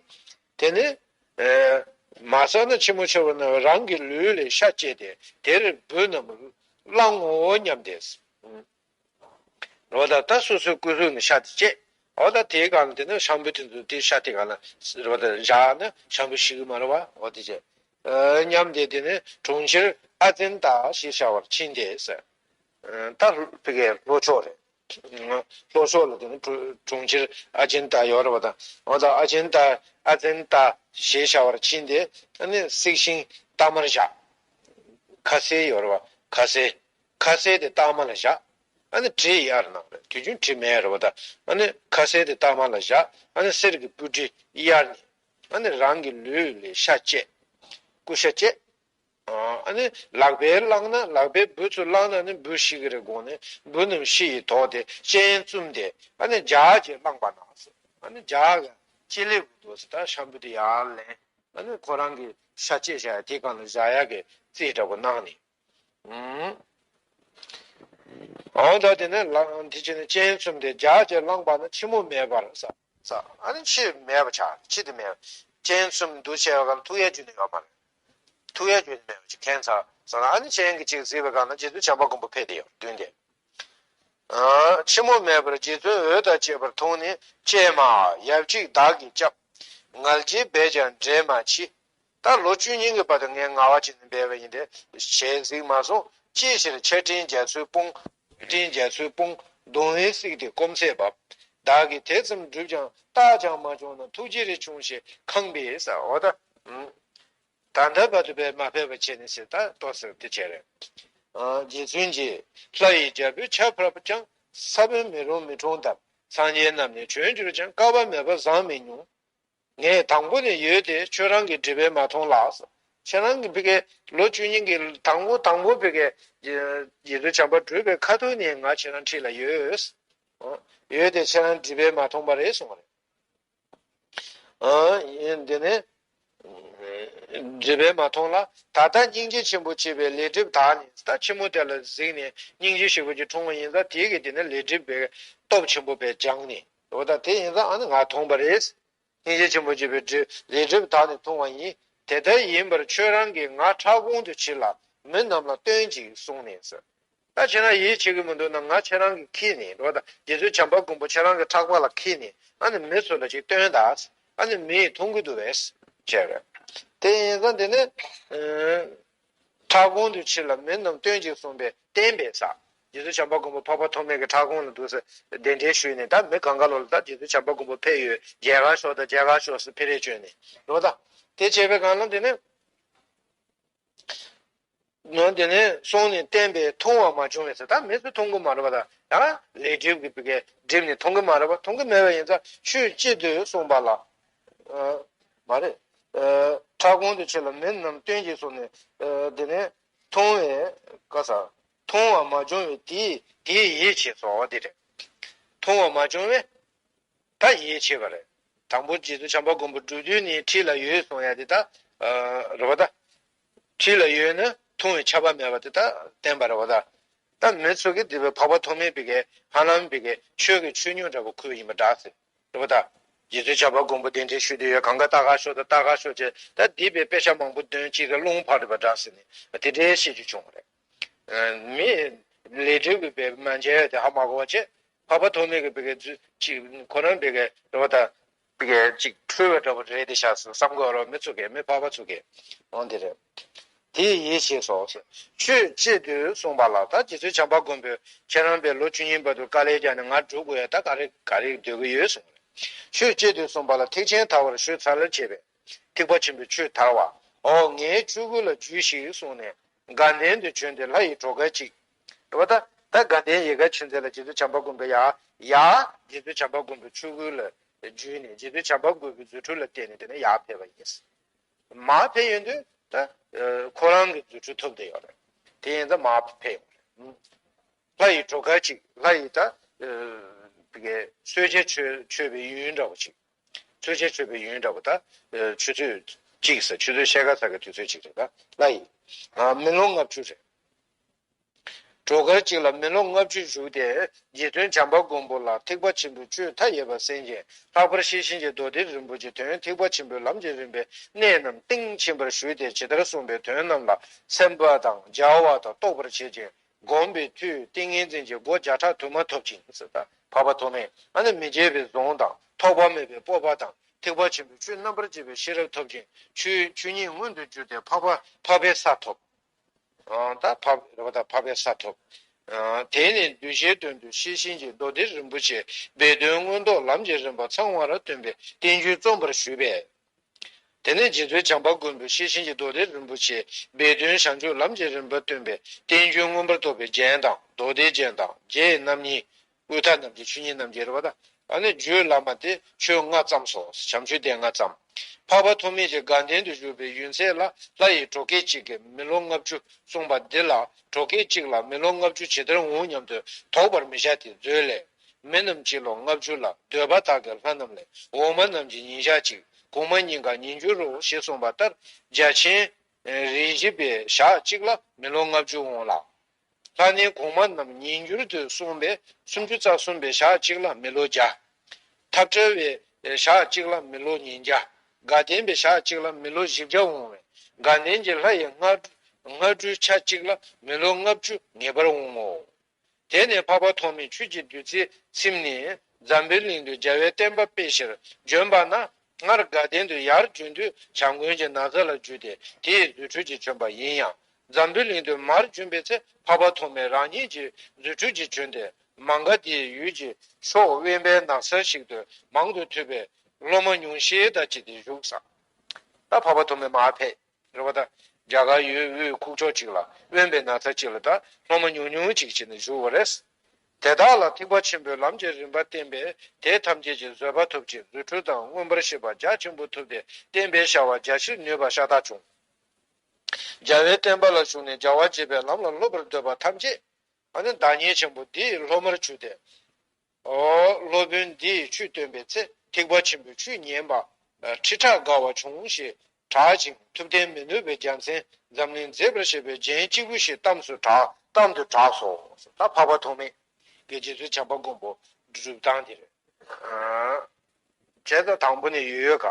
དེ་ནི། ཨེ། མ་ཟ་ན་ཁྱི་མོ་ཆེ་བར་སྣང་བས་རང་གི་ལུས་ལས་ཤ་བཅད་དེ་དེར་འབུ་རྣམས་བླང་ངོ་སྙམ་སྟེ། རོ་ད་ད་སོ་སོའི་སྐུ་གཟུགས་ནས་ཤ་དེ་བཅད། འོ་ད་དེའི་སྒང་ལ་དེ་ནི་ཤམ་བུ་དེ་ཚོ་དེ་ཤ་དེ་སྒང་ལ་རོ་ད་བཞག་ན་ཤམ་བུ་ཤི་གི་མ་རེད་པ། འོ་དེ་བྱས། ཨེ། སྙམ་སྟེ་དེ་ནི་གྲོང་ཁྱེར་ཨ་ཙན་ད་ཞེས་བྱ་བར་ཕྱིན་ཏེ་ཟེར། ད་བི་གའི་ལྷོ་ཕྱོགས་རེད། ལྷོ་ཕྱོགས་ལ་དེ་ནི་གྲོང་ཁྱེར་ཨ་ཙན་ད་ཡོད་རེད་པ་ད། འོ་ད་ཨ་ཙན་ད་ཨ་ཙན་ད་ཞེས་བྱ་བར་ཕྱིན་ཏེ་ཨ་ནི་གསེག་ཤིང་སྟག་མར་བཞག་ཁ་ཟས་ཡོད་རེད་པ། ཁ་ཟས། ཁ་ཟས་དེ་སྟག་མ་ལ་བཞག་ཨ་ནི་གྲི་གཡར་གནང་རེད། དུས་རྒྱུན་གྲི་མེད་རེད་པ་ད། ཨ་ནི་ཁ་ཟས་དེ་སྟག་མ་ལ་བཞག་ཨ་ནི་གསེར་གྱི་སྤུ་གྲི་གཡར་ནས། ཨ་ནི་རང་གི་ལུས་ལས་ཤ་བཅད། ཀུ་ཤ་བཅད། ཨ་ནི་ལག་པས་བླངས་ན་ལག་པས་འབུ་ཚུར་བླངས་ན་ནི་འབུ་ཤི་གི་རེད་དགོངས་ནས་འབུ་རྣམས་ཤི་ཡི་དོགས་ཏེ་སྤྱན་བཙུམས་ཏེ་ཨ་ནི་ལྗགས་ཀྱིས་བླངས་པ་ན། ཨ་ནི་ལྗགས་ཀྱིས་ལྕེ་ལེབ་ཀྱི་འདུག་ཟེར་ད་ཤམ་བུ་དེ་ཡར་ལེན། ཨ་ནི་ཁོ་རང་གི་ཤ་བཅད་བཞག་ཡ་དེ་སྒང་ལ་བཞག་ཡ་གི་རྩིས་འདྲ་པོ་གནང་ནས། ཨང་། ད་དེ་ནས་ལག་དེ་བྱས་ནས་སྤྱན་བཙུམས་ཏེ་ལྗགས་ཀྱིས་བླངས་པ་ན་མཆི་མ་མེད་པར་ཟ། ཟ། ཨ་ནི་མཆི་མེད་པ་ཆགས། མཆི་དེ་མེད། སྤྱན་བཙུམས་འདུག་བྱས་པ་ག་ལ་ཐུག་ཡ་རྒྱུ་ནི་ཡོད་མ་རེད། ཐུག་ཡ་རྒྱུ་ནི་མེད་པ་ཅིག་ཁྱད་མཚར་ཟ་ན། ཨ་ནི་སྤྱན་གྱིས་ཅིག་གཟིགས་པའི་སྒང་ལ་རྗེ་བཙུན་བྱམས་པ་མགོན་པོ་ཕེབས་ཏེ་ཡོད་མདུན་དེ། ཨ། མཆི་མ་མེད་པར་རྗེ་བཙུན་འོད་དང་བཅས་པར་མཐོང་ནས་ཀྱེ་མ། ཡབ་གཅིག་བདག་གིས་བསྐྱབས། ངལ་བྱེད་འབད་ཀྱང་འབྲལ་མ་མཆིས། ད་ལོ་བཅུ་གཉིས་ཀྱི་བར་དུ་ངས་ངལ་བ་བྱས་ནས་འབད་བ་ཡིན་ཏེ་ཞལ་གཟིགས་མ་སོང་། ཅིའི་ཕྱིར་ཕྱག་ཕྲེང་རྒྱ་མཚོའི་དཔུང་། ཕྲེང་རྒྱ་མཚོའི་དཔུང་གདུང་བས་བསྲེགས་ཏེ་སྐོམ་ཚད་བབ། བདག་གིས་དེ་ཙམ་བསྒྲུབས་ཀྱང་རྟགས་ཀྱང་མ་བྱུང་ན་ཐུགས་རྗེ་རེ་ཆུང་ཞེས་ཁེངས་པས་ཟ། འོ་ད། ད་ལྟ་བར་དུ་བས་མ་ཕེབས་པ་བྱས་ནས་ཟེར་ད་ལྟོ་ཟེར་དེ་བྱས་རེད། ཨ། རྗེ་བཙུན་གྱིས་ལྷ་ཡི་རྒྱལ་པོའི་ཕྱག་ཕབ་ཀྱང་ས་བོན་མེ་རུ་མེ་དྲུང་བརྡབས། སངས་རྒྱས་རྣམས་ནི་བྱོན་གྱུར་ཀྱང་བསྐལ་པ་མེད་པ་བཟང་མི་མྱོང་། ངས་དང་པོ་ནས་ཡོད་དེ་ཁྱོད་རང་གིས་འགྲིག་པས་མ་མཐོང་ལགས། ཁྱེད་རང་གིས་ཕ་གི་ལོ་བཅུ་གཉིས་ཀྱི་དང་པོ་དང་པོ་ཕ་གི་རྗེ་བཙུན་བྱམས་པ་བསྒྲུབས་པའི་ཁ་ཐུག་ནས་ང་ཁྱེད་རང་འཁྲིས་ལ་ཡོད། ཡོད་དེ་ཁྱེད་རང་འགྲིག་པས་མ་མཐོང་པ་རེད་གསུངས་པ་རེད། ཨ། ཡིན། དེ་ནས་འགྲིག་པས་མ་མཐོང་ལ། ད་ལྟ་སྙིང་རྗེ་ཆེན་པོ་བྱེད་པའི་ལས་སྒྲིབ་དག་ནས། ད་མཆི་མ་དེ་ལ་གཟིགས་ནས་སྙིང་རྗེ་ཞེ་པོ་ཅིག་འཁྲུངས་པ་ཡིན་ཙང་དེ་གིས་དེ་ནས་ལས་སྒྲིབ་པའི་སྟོབས་ཆེན་པོ་བས་སྦྱངས་ནས། འོ་ད་དེ་ཡིན་ཙང་ཨ་ནི་ང་མཐོང་པ་རེད། སྙིང་རྗེ་ཆེན་པོ་བྱེད་པའི་སྒྲིབ་ལས་སྒྲིབ་དག་ནས་མཐོང་བ་ཡིན། དེ་ལྟར་ཡིན་པར་ཁྱོད་རང་གིས་ང་ཕྲག་གོང་དུ་ཕྱིན་ལ་མི་རྣམས་ལ་སྟོན་ཅིག་གསུངས་ནས་ཟེར། ད་ཁྱེད་རང་ཡིད་ཆེས་ཀྱི་མི་འདུག་ན་ང་ཁྱེད་རང་གི་ཁྱེར་ནས་འགྲོ། ད་རྗེ་བཙུན་བྱམས་པ་མགོན་པོ་ཁྱེད་རང་གི་ཕྲག་པ་ལ་ཁྱེར་ནས་ཨ་ནི་མི་ཚོ་ལ་ཅིག་སྟོན་དང་། ཨ་ནི་མིས་མཐོང་གི་འདུག་བས་བྱས་རེད། དེ་ཡིན་ཙང་དེ་ནི་ཕྲག་གོང་དུ་ཕྱིན་ལ་མི་རྣམས་སྟོན་ཅིག་གསུངས་པས་བསྟན་པས་ཟ། རྗེ་བཙུན་བྱམས་པ་མགོན་པོ་འཕགས་པ་ཐོགས་མེད་ཀྱི་ཕྲག་གོང་ལ་འདུག་ཟེར་གདན་འདྲེན་ཞུས་ནས། ད་མི་གང་ག་ལོ་ལ་ད་རྗེ་བཙུན་བྱམས་པ་མགོན་པོ་ཕེབས་ཡོད། མཇལ་ཁ་ཤོག་ད་མཇལ་ཁ་ཤོག་ཟེར་ཕེ་རེ་བཅོས་ནས་འགྲོ། ད་དེ་བྱས་པའི་སྒང་ལ་དེ་ནི། ནོ། དེ་ནས་སོང་ནས་བསྟན་པས་མཐོང་བ་མ་བྱུང་བས་ཟེར། ད་མི་ཚོས་མཐོང་གི་མ་རེད་པ། ད་ཡང་ལས་སྒྲིབ་ཀྱི་བི་གས་སྒྲིབ་ནས་མཐོང་གི་མ་རེད་པ། མཐོང་གི་མེད་པ་ཡིན་ཙང་ཆོས་ཅི་འདོད་གསུངས་པ་ལ། ཨ། མ་རེད། ཨ། ཕྲག་གོང་དུ་ཕྱིན་ལ་མི་རྣམས་སྟོན་ཅིག་གསུངས་ནས། ཨ། དེ་ནས་མཐོང་བས་ག་ས། མཐོང་བ་མ་བྱུང་བས་དེས་དེས་ཡིད་ཆེས་སོ། དེ་རེད། མཐོང་བ་མ་བྱུང་བས། ད་ཡིད་ཆེས་པ་རེད། དང་པོ་རྗེ་བཙུན་བྱམས་པ་མགོན་པོ་སྒྲུབ་དུས་ནས་འཁྲིས་ལ་ཡོད་གསུང་ཡ་དེ་ད། ཨ། རེད་པ་ད། འཁྲིས་ལ་ཡོད་ན་མཐོང་བའི་ཆ་པ་མེད་པ་དེ་ད་བསྟན་པ་རེད་པ་ད། ད་མི་ཚོ་གིས་འདི་བའི་འཕགས་པ་ཐོགས་མེད་བི་གས་ཧ་ལམ་བི་གས་ཆོས་ཀྱི་ཆོས་ཉིད་འདྲ་པོ་ཁུར་ཡིན་པ་འདྲ་ཟེར། རེད་པ་ད། རྗེ་བཙུན་བྱམས་པ་མགོན་པོ་གདན་འདྲེན་ཞུས་དུས་ཡོད་གང་ག་ལྟ་ག་ཤོག་ད་ལྟ་ག་ཤོག་ཅེས་ད་འདི་བའི་དཔེ་ཆ་མང་པོ་འདོན་གཅིག་གི་རླུང་འཕར་རེད་པ་འདྲ་ཟེར་ནས་དེ་འདྲའི་བཤད་རྒྱུ་བྱུང་བ་རེད། མི་ལས་སྒྲིབ་ཀྱི་བའི་མ་མཇལ་ཡ་དེ་ཧ་མ་གོ་བ་བྱས། འཕགས་པ་ཐོགས་མེད་ཀྱི་བི་གའི་རྫུ་ཅིག་ཁོ་རང་བི་གའི་རེ་བ་དང་། བི་གའི་ཅིག་འཁྲུལ་བའི་འདྲ་པོ་རེད་དེ་ཤག་བསམ་དགོས་རོགས་མི་ཚུགས་གས་མི་འཕགས་པ་ཚུགས་གས། འོང་དེ་རེད། དེ་ཡིད་ཆེས་སོ། ཆོས་ཅི་འདོད་གསུངས་པ་ལ། ད་རྗེ་བཙུན་བྱམས་པ་མགོན་པོས་ཁྱེད་རང་བའི་ལོ་བཅུ་གཉིས་བར་དུ་དཀའ་ལས་བརྒྱབ་ནས་ང་སྒྲུབ་དགོས་ཡ་ད་ག་རེ་ག་རེ་འདོད་ཀྱི་ཡོད་གསུངས་རེད། ཆོས་ཅི་འདོད་གསུངས་པ་ལ། ཐེག་ཆེན་དར་བར་ཞུ་ཚར་ལ་བྱས་པས། ཐེག་པ་ཆེན་པོའི་ཆོས་དར་བ། འོ་ངའི་ཆོས་སྐུ་ལ་འཇུས་ཤིག་གསུངས་ནས། དགའ་ལྡན་དུ་བྱོན་ཏེ་ལྷ་ཡི་གྲོགས་མཁར་གཅིག་རེད་པ་ད། ད་དགའ་ལྡན་ཡལ་ག་ཆོས་མཛད་ལ་རྗེ་བཙུན་བྱམས་པ་མགོན་པོ་ཡ། ཡ། རྗེ་བཙུན་བྱམས་པ་མགོན་པོའི་ཆོས་སྐུ་ལ་འཇུས་ནས་རྗེ་བཙུན་བྱམས་པ་མགོན་པོའི་རྫུ་འཕྲུལ་ལ་བརྟེན་ནས་དེ་ནས་ཡར་ཕེབས་པ་ཡིན། མར་ཕེབས་ཡོང་དུས་ད་ཁོ་རང་གི་རྫུ་འཕྲུལ་ཐོབ་བསྡད་ཡོད་རེད། དེ་ཡིན་ཙང་མར་ཕེབས་ཡོང་རེད། ལྷ་ཡི་གྲོགས་མཁར་གཅིག་ལྷ་ཡི་ད་གསོལ་ཇ་མཆོད་མཆོད་པའི་ཡུན་འདྲ་བོ་ཅིག་གསོལ་ཇ་མཆོད་པའི་ཡུན་འདྲ་བོ་ད། ཆུ་ཚོད་གཅིག་ཟེར་ཆུ་ཚོད་ཕྱེད་ཀ་ཙམ་གྱི་དུས་ཚོད་ཅིག་རེད་ད། ལྷ་ཡི། མི་ལོ་ལྔ་བཅུ་རེད། གྲོགས་མཁར་གཅིག་ལ་མི་ལོ་ལྔ་བཅུ་བཞུགས་ཏེ། རྗེ་བཙུན་བྱམས་པ་མགོན་པོ་ལ་ཐེག་པ་ཆེན་པོའི་ཆོས་མཐའ་ཡས་པ་གསན་ཅིང་། ལྷག་པར་ཤེར་ཕྱིན་གྱི་མདོ་སྡེ་རིན་པོ་ཆེའི་དོན་ཐེག་པ་ཆེན་པོའི་ལམ་གྱི་རིམ་པའི་གནད་རྣམས་གཏིང་ཆེན་པར་ཞུས་ཏེ་ཇི་ལྟར་གསུངས་པའི་དོན་རྣམས་ལ་སེམས་པ་དང་སྦྱར་བ་དང་རྟོགས་པར་བྱེད་ཅིང་། སྒོམ་པའི་མཐུས་ཏིང་ངེ་འཛིན་གྱི་སྒོ་བརྒྱ་ཕྲག་དུ་མ་ཐོབ་ཅིང་ཟེར་ད། འཕགས་པ་ཐོགས་མེད་ཨ་ནི་མི་བརྗེད་པའི་གཟུངས་དང་ཐོགས་པ་མེད་པའི་སྤོབས་པ་དང་ཐེག་པ་ཆེན་པོའི་ཆོས་རྣམ་པར་འབྱེད་པའི་ཤེས་རབ་ཐོབ་ཅིང་ཆོས་ཆོས་ཉིད་མངོན་དུ་གྱུར་ཏེ་འཕགས་པ་འཕགས་པའི་ས་ཐོབ། ཨ། ད་འཕགས་རེད་པ་ད་འཕགས་པའི་ས་ཐོབ། ཨ། དེ་ནས་གདུལ་བྱའི་དོན་དུ་ཤེར་ཕྱིན་གྱི་མདོ་སྡེ་རིན་པོ་ཆེའི་སྦས་དོན་མངོན་རྟོགས་ལམ་གྱི་རིམ་པ་ཚང་བར་སྟོན་པའི་བསྟན་བཅོས་རྩོམ་པར་ཞུས་པས། དེ་ནས་རྗེ་བཙུན་བྱམས་པ་མགོན་པོས་ཤེར་ཕྱིན་གྱི་མདོ་སྡེ་རིན་པོ་ཆེའི་སྦས་དོན་བྱང་ཆུབ་ལམ་གྱི་རིམ་པ་སྟོན་པའི་བསྟན་བཅོས་མངོན་པར་རྟོགས་པའི་རྒྱན་དང་མདོ་སྡེ་རྒྱན་དང་རྒྱན་ཡི་རྣམ་གཉིས། དབུས་མཐའ་རྣམ་རྒྱལ་ཆོས་ཉིད་རྣམ་རྒྱལ་རེད་པ་ད། ཨ་ནི་རྒྱུད་བླ་མ་དེ་ཆོས་ལྔ་བརྩམས་སོ། བྱམས་ཆོས་སྡེ་ལྔ་བརྩམས། འཕགས་པ་ཐོགས་མེད་ཀྱི་དགའ་ལྡན་དུ་བཞུགས་པའི་ཡུན་ཚད་ལ་ལྷ་ཡི་གྲོགས་སྐད་ཅིག་གིས་མི་ལོ་ལྔ་བཅུ་གསུངས་པ་འདི་ལ་གྲོགས་སྐད་ཅིག་ལ་མི་ལོ་ལྔ་བཅུ་ཇི་ལྟར་འོང་སྙམ་དུ་དོགས་པར་མི་བྱ་སྟེ་མཛོད་ལས། མི་རྣམས་ཀྱི་ལོ་ལྔ་བཅུ་ལ་འདོད་པ་དག་གི་ལྷ་རྣམས་ལས་འོག་མ་རྣམས་ཀྱི་ཉིན་ཞག་གཅིག་གོང་མ་ཉིན་གང་ཉིན་འགྱུར་རོ་ཞེས་གསུངས་པ་ལྟར་བརྒྱ་བྱིན་རིགས་བཞི་པའི་ཞག་གཅིག་ལ་མི་ལོ་ལྔ་བཅུ་འོང་ལ། ལྷ་ནི་གོང་མ་རྣམས་ཉིན་འགྱུར་དུ་གསུངས་པས་སུམ་ཅུ་རྩ་གསུམ་པའི་ཞག་གཅིག་ལ་མི་ལོ་བརྒྱ། འཐབ་བྲལ་བའི་ཞག་གཅིག་ལ་མི་ལོ་ཉིས་བརྒྱ། དགའ་ལྡན་པའི་ཞག་གཅིག་ལ་མི་ལོ་བཞི་བརྒྱ་འོང་བས་དགའ་ལྡན་གྱི་ལྷ་ཡི་སྔ་སྔ་དྲོའི་ཆ་གཅིག་ལ་མི་ལོ་ལྔ་བཅུ་ངེས་པར་འོང་ངོ་། དེ་ནས་འཕགས་པ་ཐོགས་མེད་ཆོས་ཀྱི་བདུད་རྩིའི་ཚིམས་ནས་འཛམ་བུའི་གླིང་དུ་རྒྱལ་བའི་བསྟན་པ་སྤེལ་ཕྱིར་བྱོན་པ་ན། སྔར་དགའ་ལྡན་དུ་ཡར་བྱོན་དུས་བྱམས་མགོན་གྱི་ན་བཟའ་ལ་འཇུས་ཏེ་དེ་ཡི་རྫུ་འཕྲུལ་གྱིས་བྱོན་པ་ཡིན་ཡང་། འཛམ་བུའི་གླིང་དུ་མར་བྱོན་པའི་ཚེ་འཕགས་པ་ཐོགས་མེད་རང་ཉིད་ཀྱི་རྫུ་འཕྲུལ་གྱིས་བྱོན་ཏེ་མ་ག་དྷཱིའི་ཡུལ་གྱི་ཕྱོགས་དབེན་པའི་ནགས་ཚལ་ཞིག་ཏུ་མང་དུ་ཐོས་པའི་སློབ་མ་ཉུང་ཤས་དང་བཅས་ཏེ་བཞུགས་ས། ད་འཕགས་པ་ཐོགས་མེད་མར་ཕེབས། རེད་བ་ད། རྒྱ་གར་ཡུལ་དབུས་ཁུག་ཀྱོག་ཅིག་ལ་དབེན་པའི་ནགས་ཚལ་ཅིག་ལ་ད་སློབ་མ་ཉུང་ཉུང་ཅིག་བྱས་ནས་བཞུགས་པ་རེད། དེ་དག་ལ་ཐེག་པ་ཆེན་པོའི་ལམ་གྱི་རིམ་པ་བསྟན་པས་དེ་ཐམས་ཅད་ཀྱི་བཟོད་པ་ཐོབ་ཅིང་རྫུ་འཕྲུལ་དང་མངོན་པར་ཤེས་པ་རྒྱ་ཆེན་པོ་ཐོབ་སྟེ་བསྟན་པའི་བྱ་བ་རྒྱ་ཆེར་ནུས་པ་ཤ་སྟག་བྱུང་། རྒྱལ་བའི་བསྟན་པ་ལ་ཞུགས་ནས་རྒྱལ་བ་དགྱེས་པའི་ལམ་ལ་སློབ་པར་འདོད་པ་ཐམས་ཅད་ཨ་ནི་བདག་ཉིད་ཆེན་པོ་འདིའི་སློབ་མར་གྱུར་ཏེ། ཨོ། སློབ་དཔོན་འདི་ཡིས་ཆོས་སྟོན་པའི་ཚེ་ཐེག་པ་ཆེན་པོའི་ཆོས་ཉན་པ། ཨ། ཁྲི་ཕྲག་འགའ་བ་བྱུང་ཞེས་གྲགས་ཤིང་ཐུབ་བསྟན་མི་ནུབ་པའི་རྒྱལ་མཚན་འཛམ་གླིང་མཛེས་པར་བྱེད་པའི་རྒྱན་གཅིག་པུ་ཞེས་གཏམ་སུ་གྲགས་གཏམ་དུ་གྲགས་སོ། ད་འཕགས་པ་ཐོགས་མེད་ཀྱིས་རྗེ་བཙུན་བྱམས་པ་མགོན་པོ་སྒྲུབ་སྟངས་དེ་རེད། ཨ། བྱས་ཙང་དང་པོ་ནས་ཡོད་ཡོད་ག་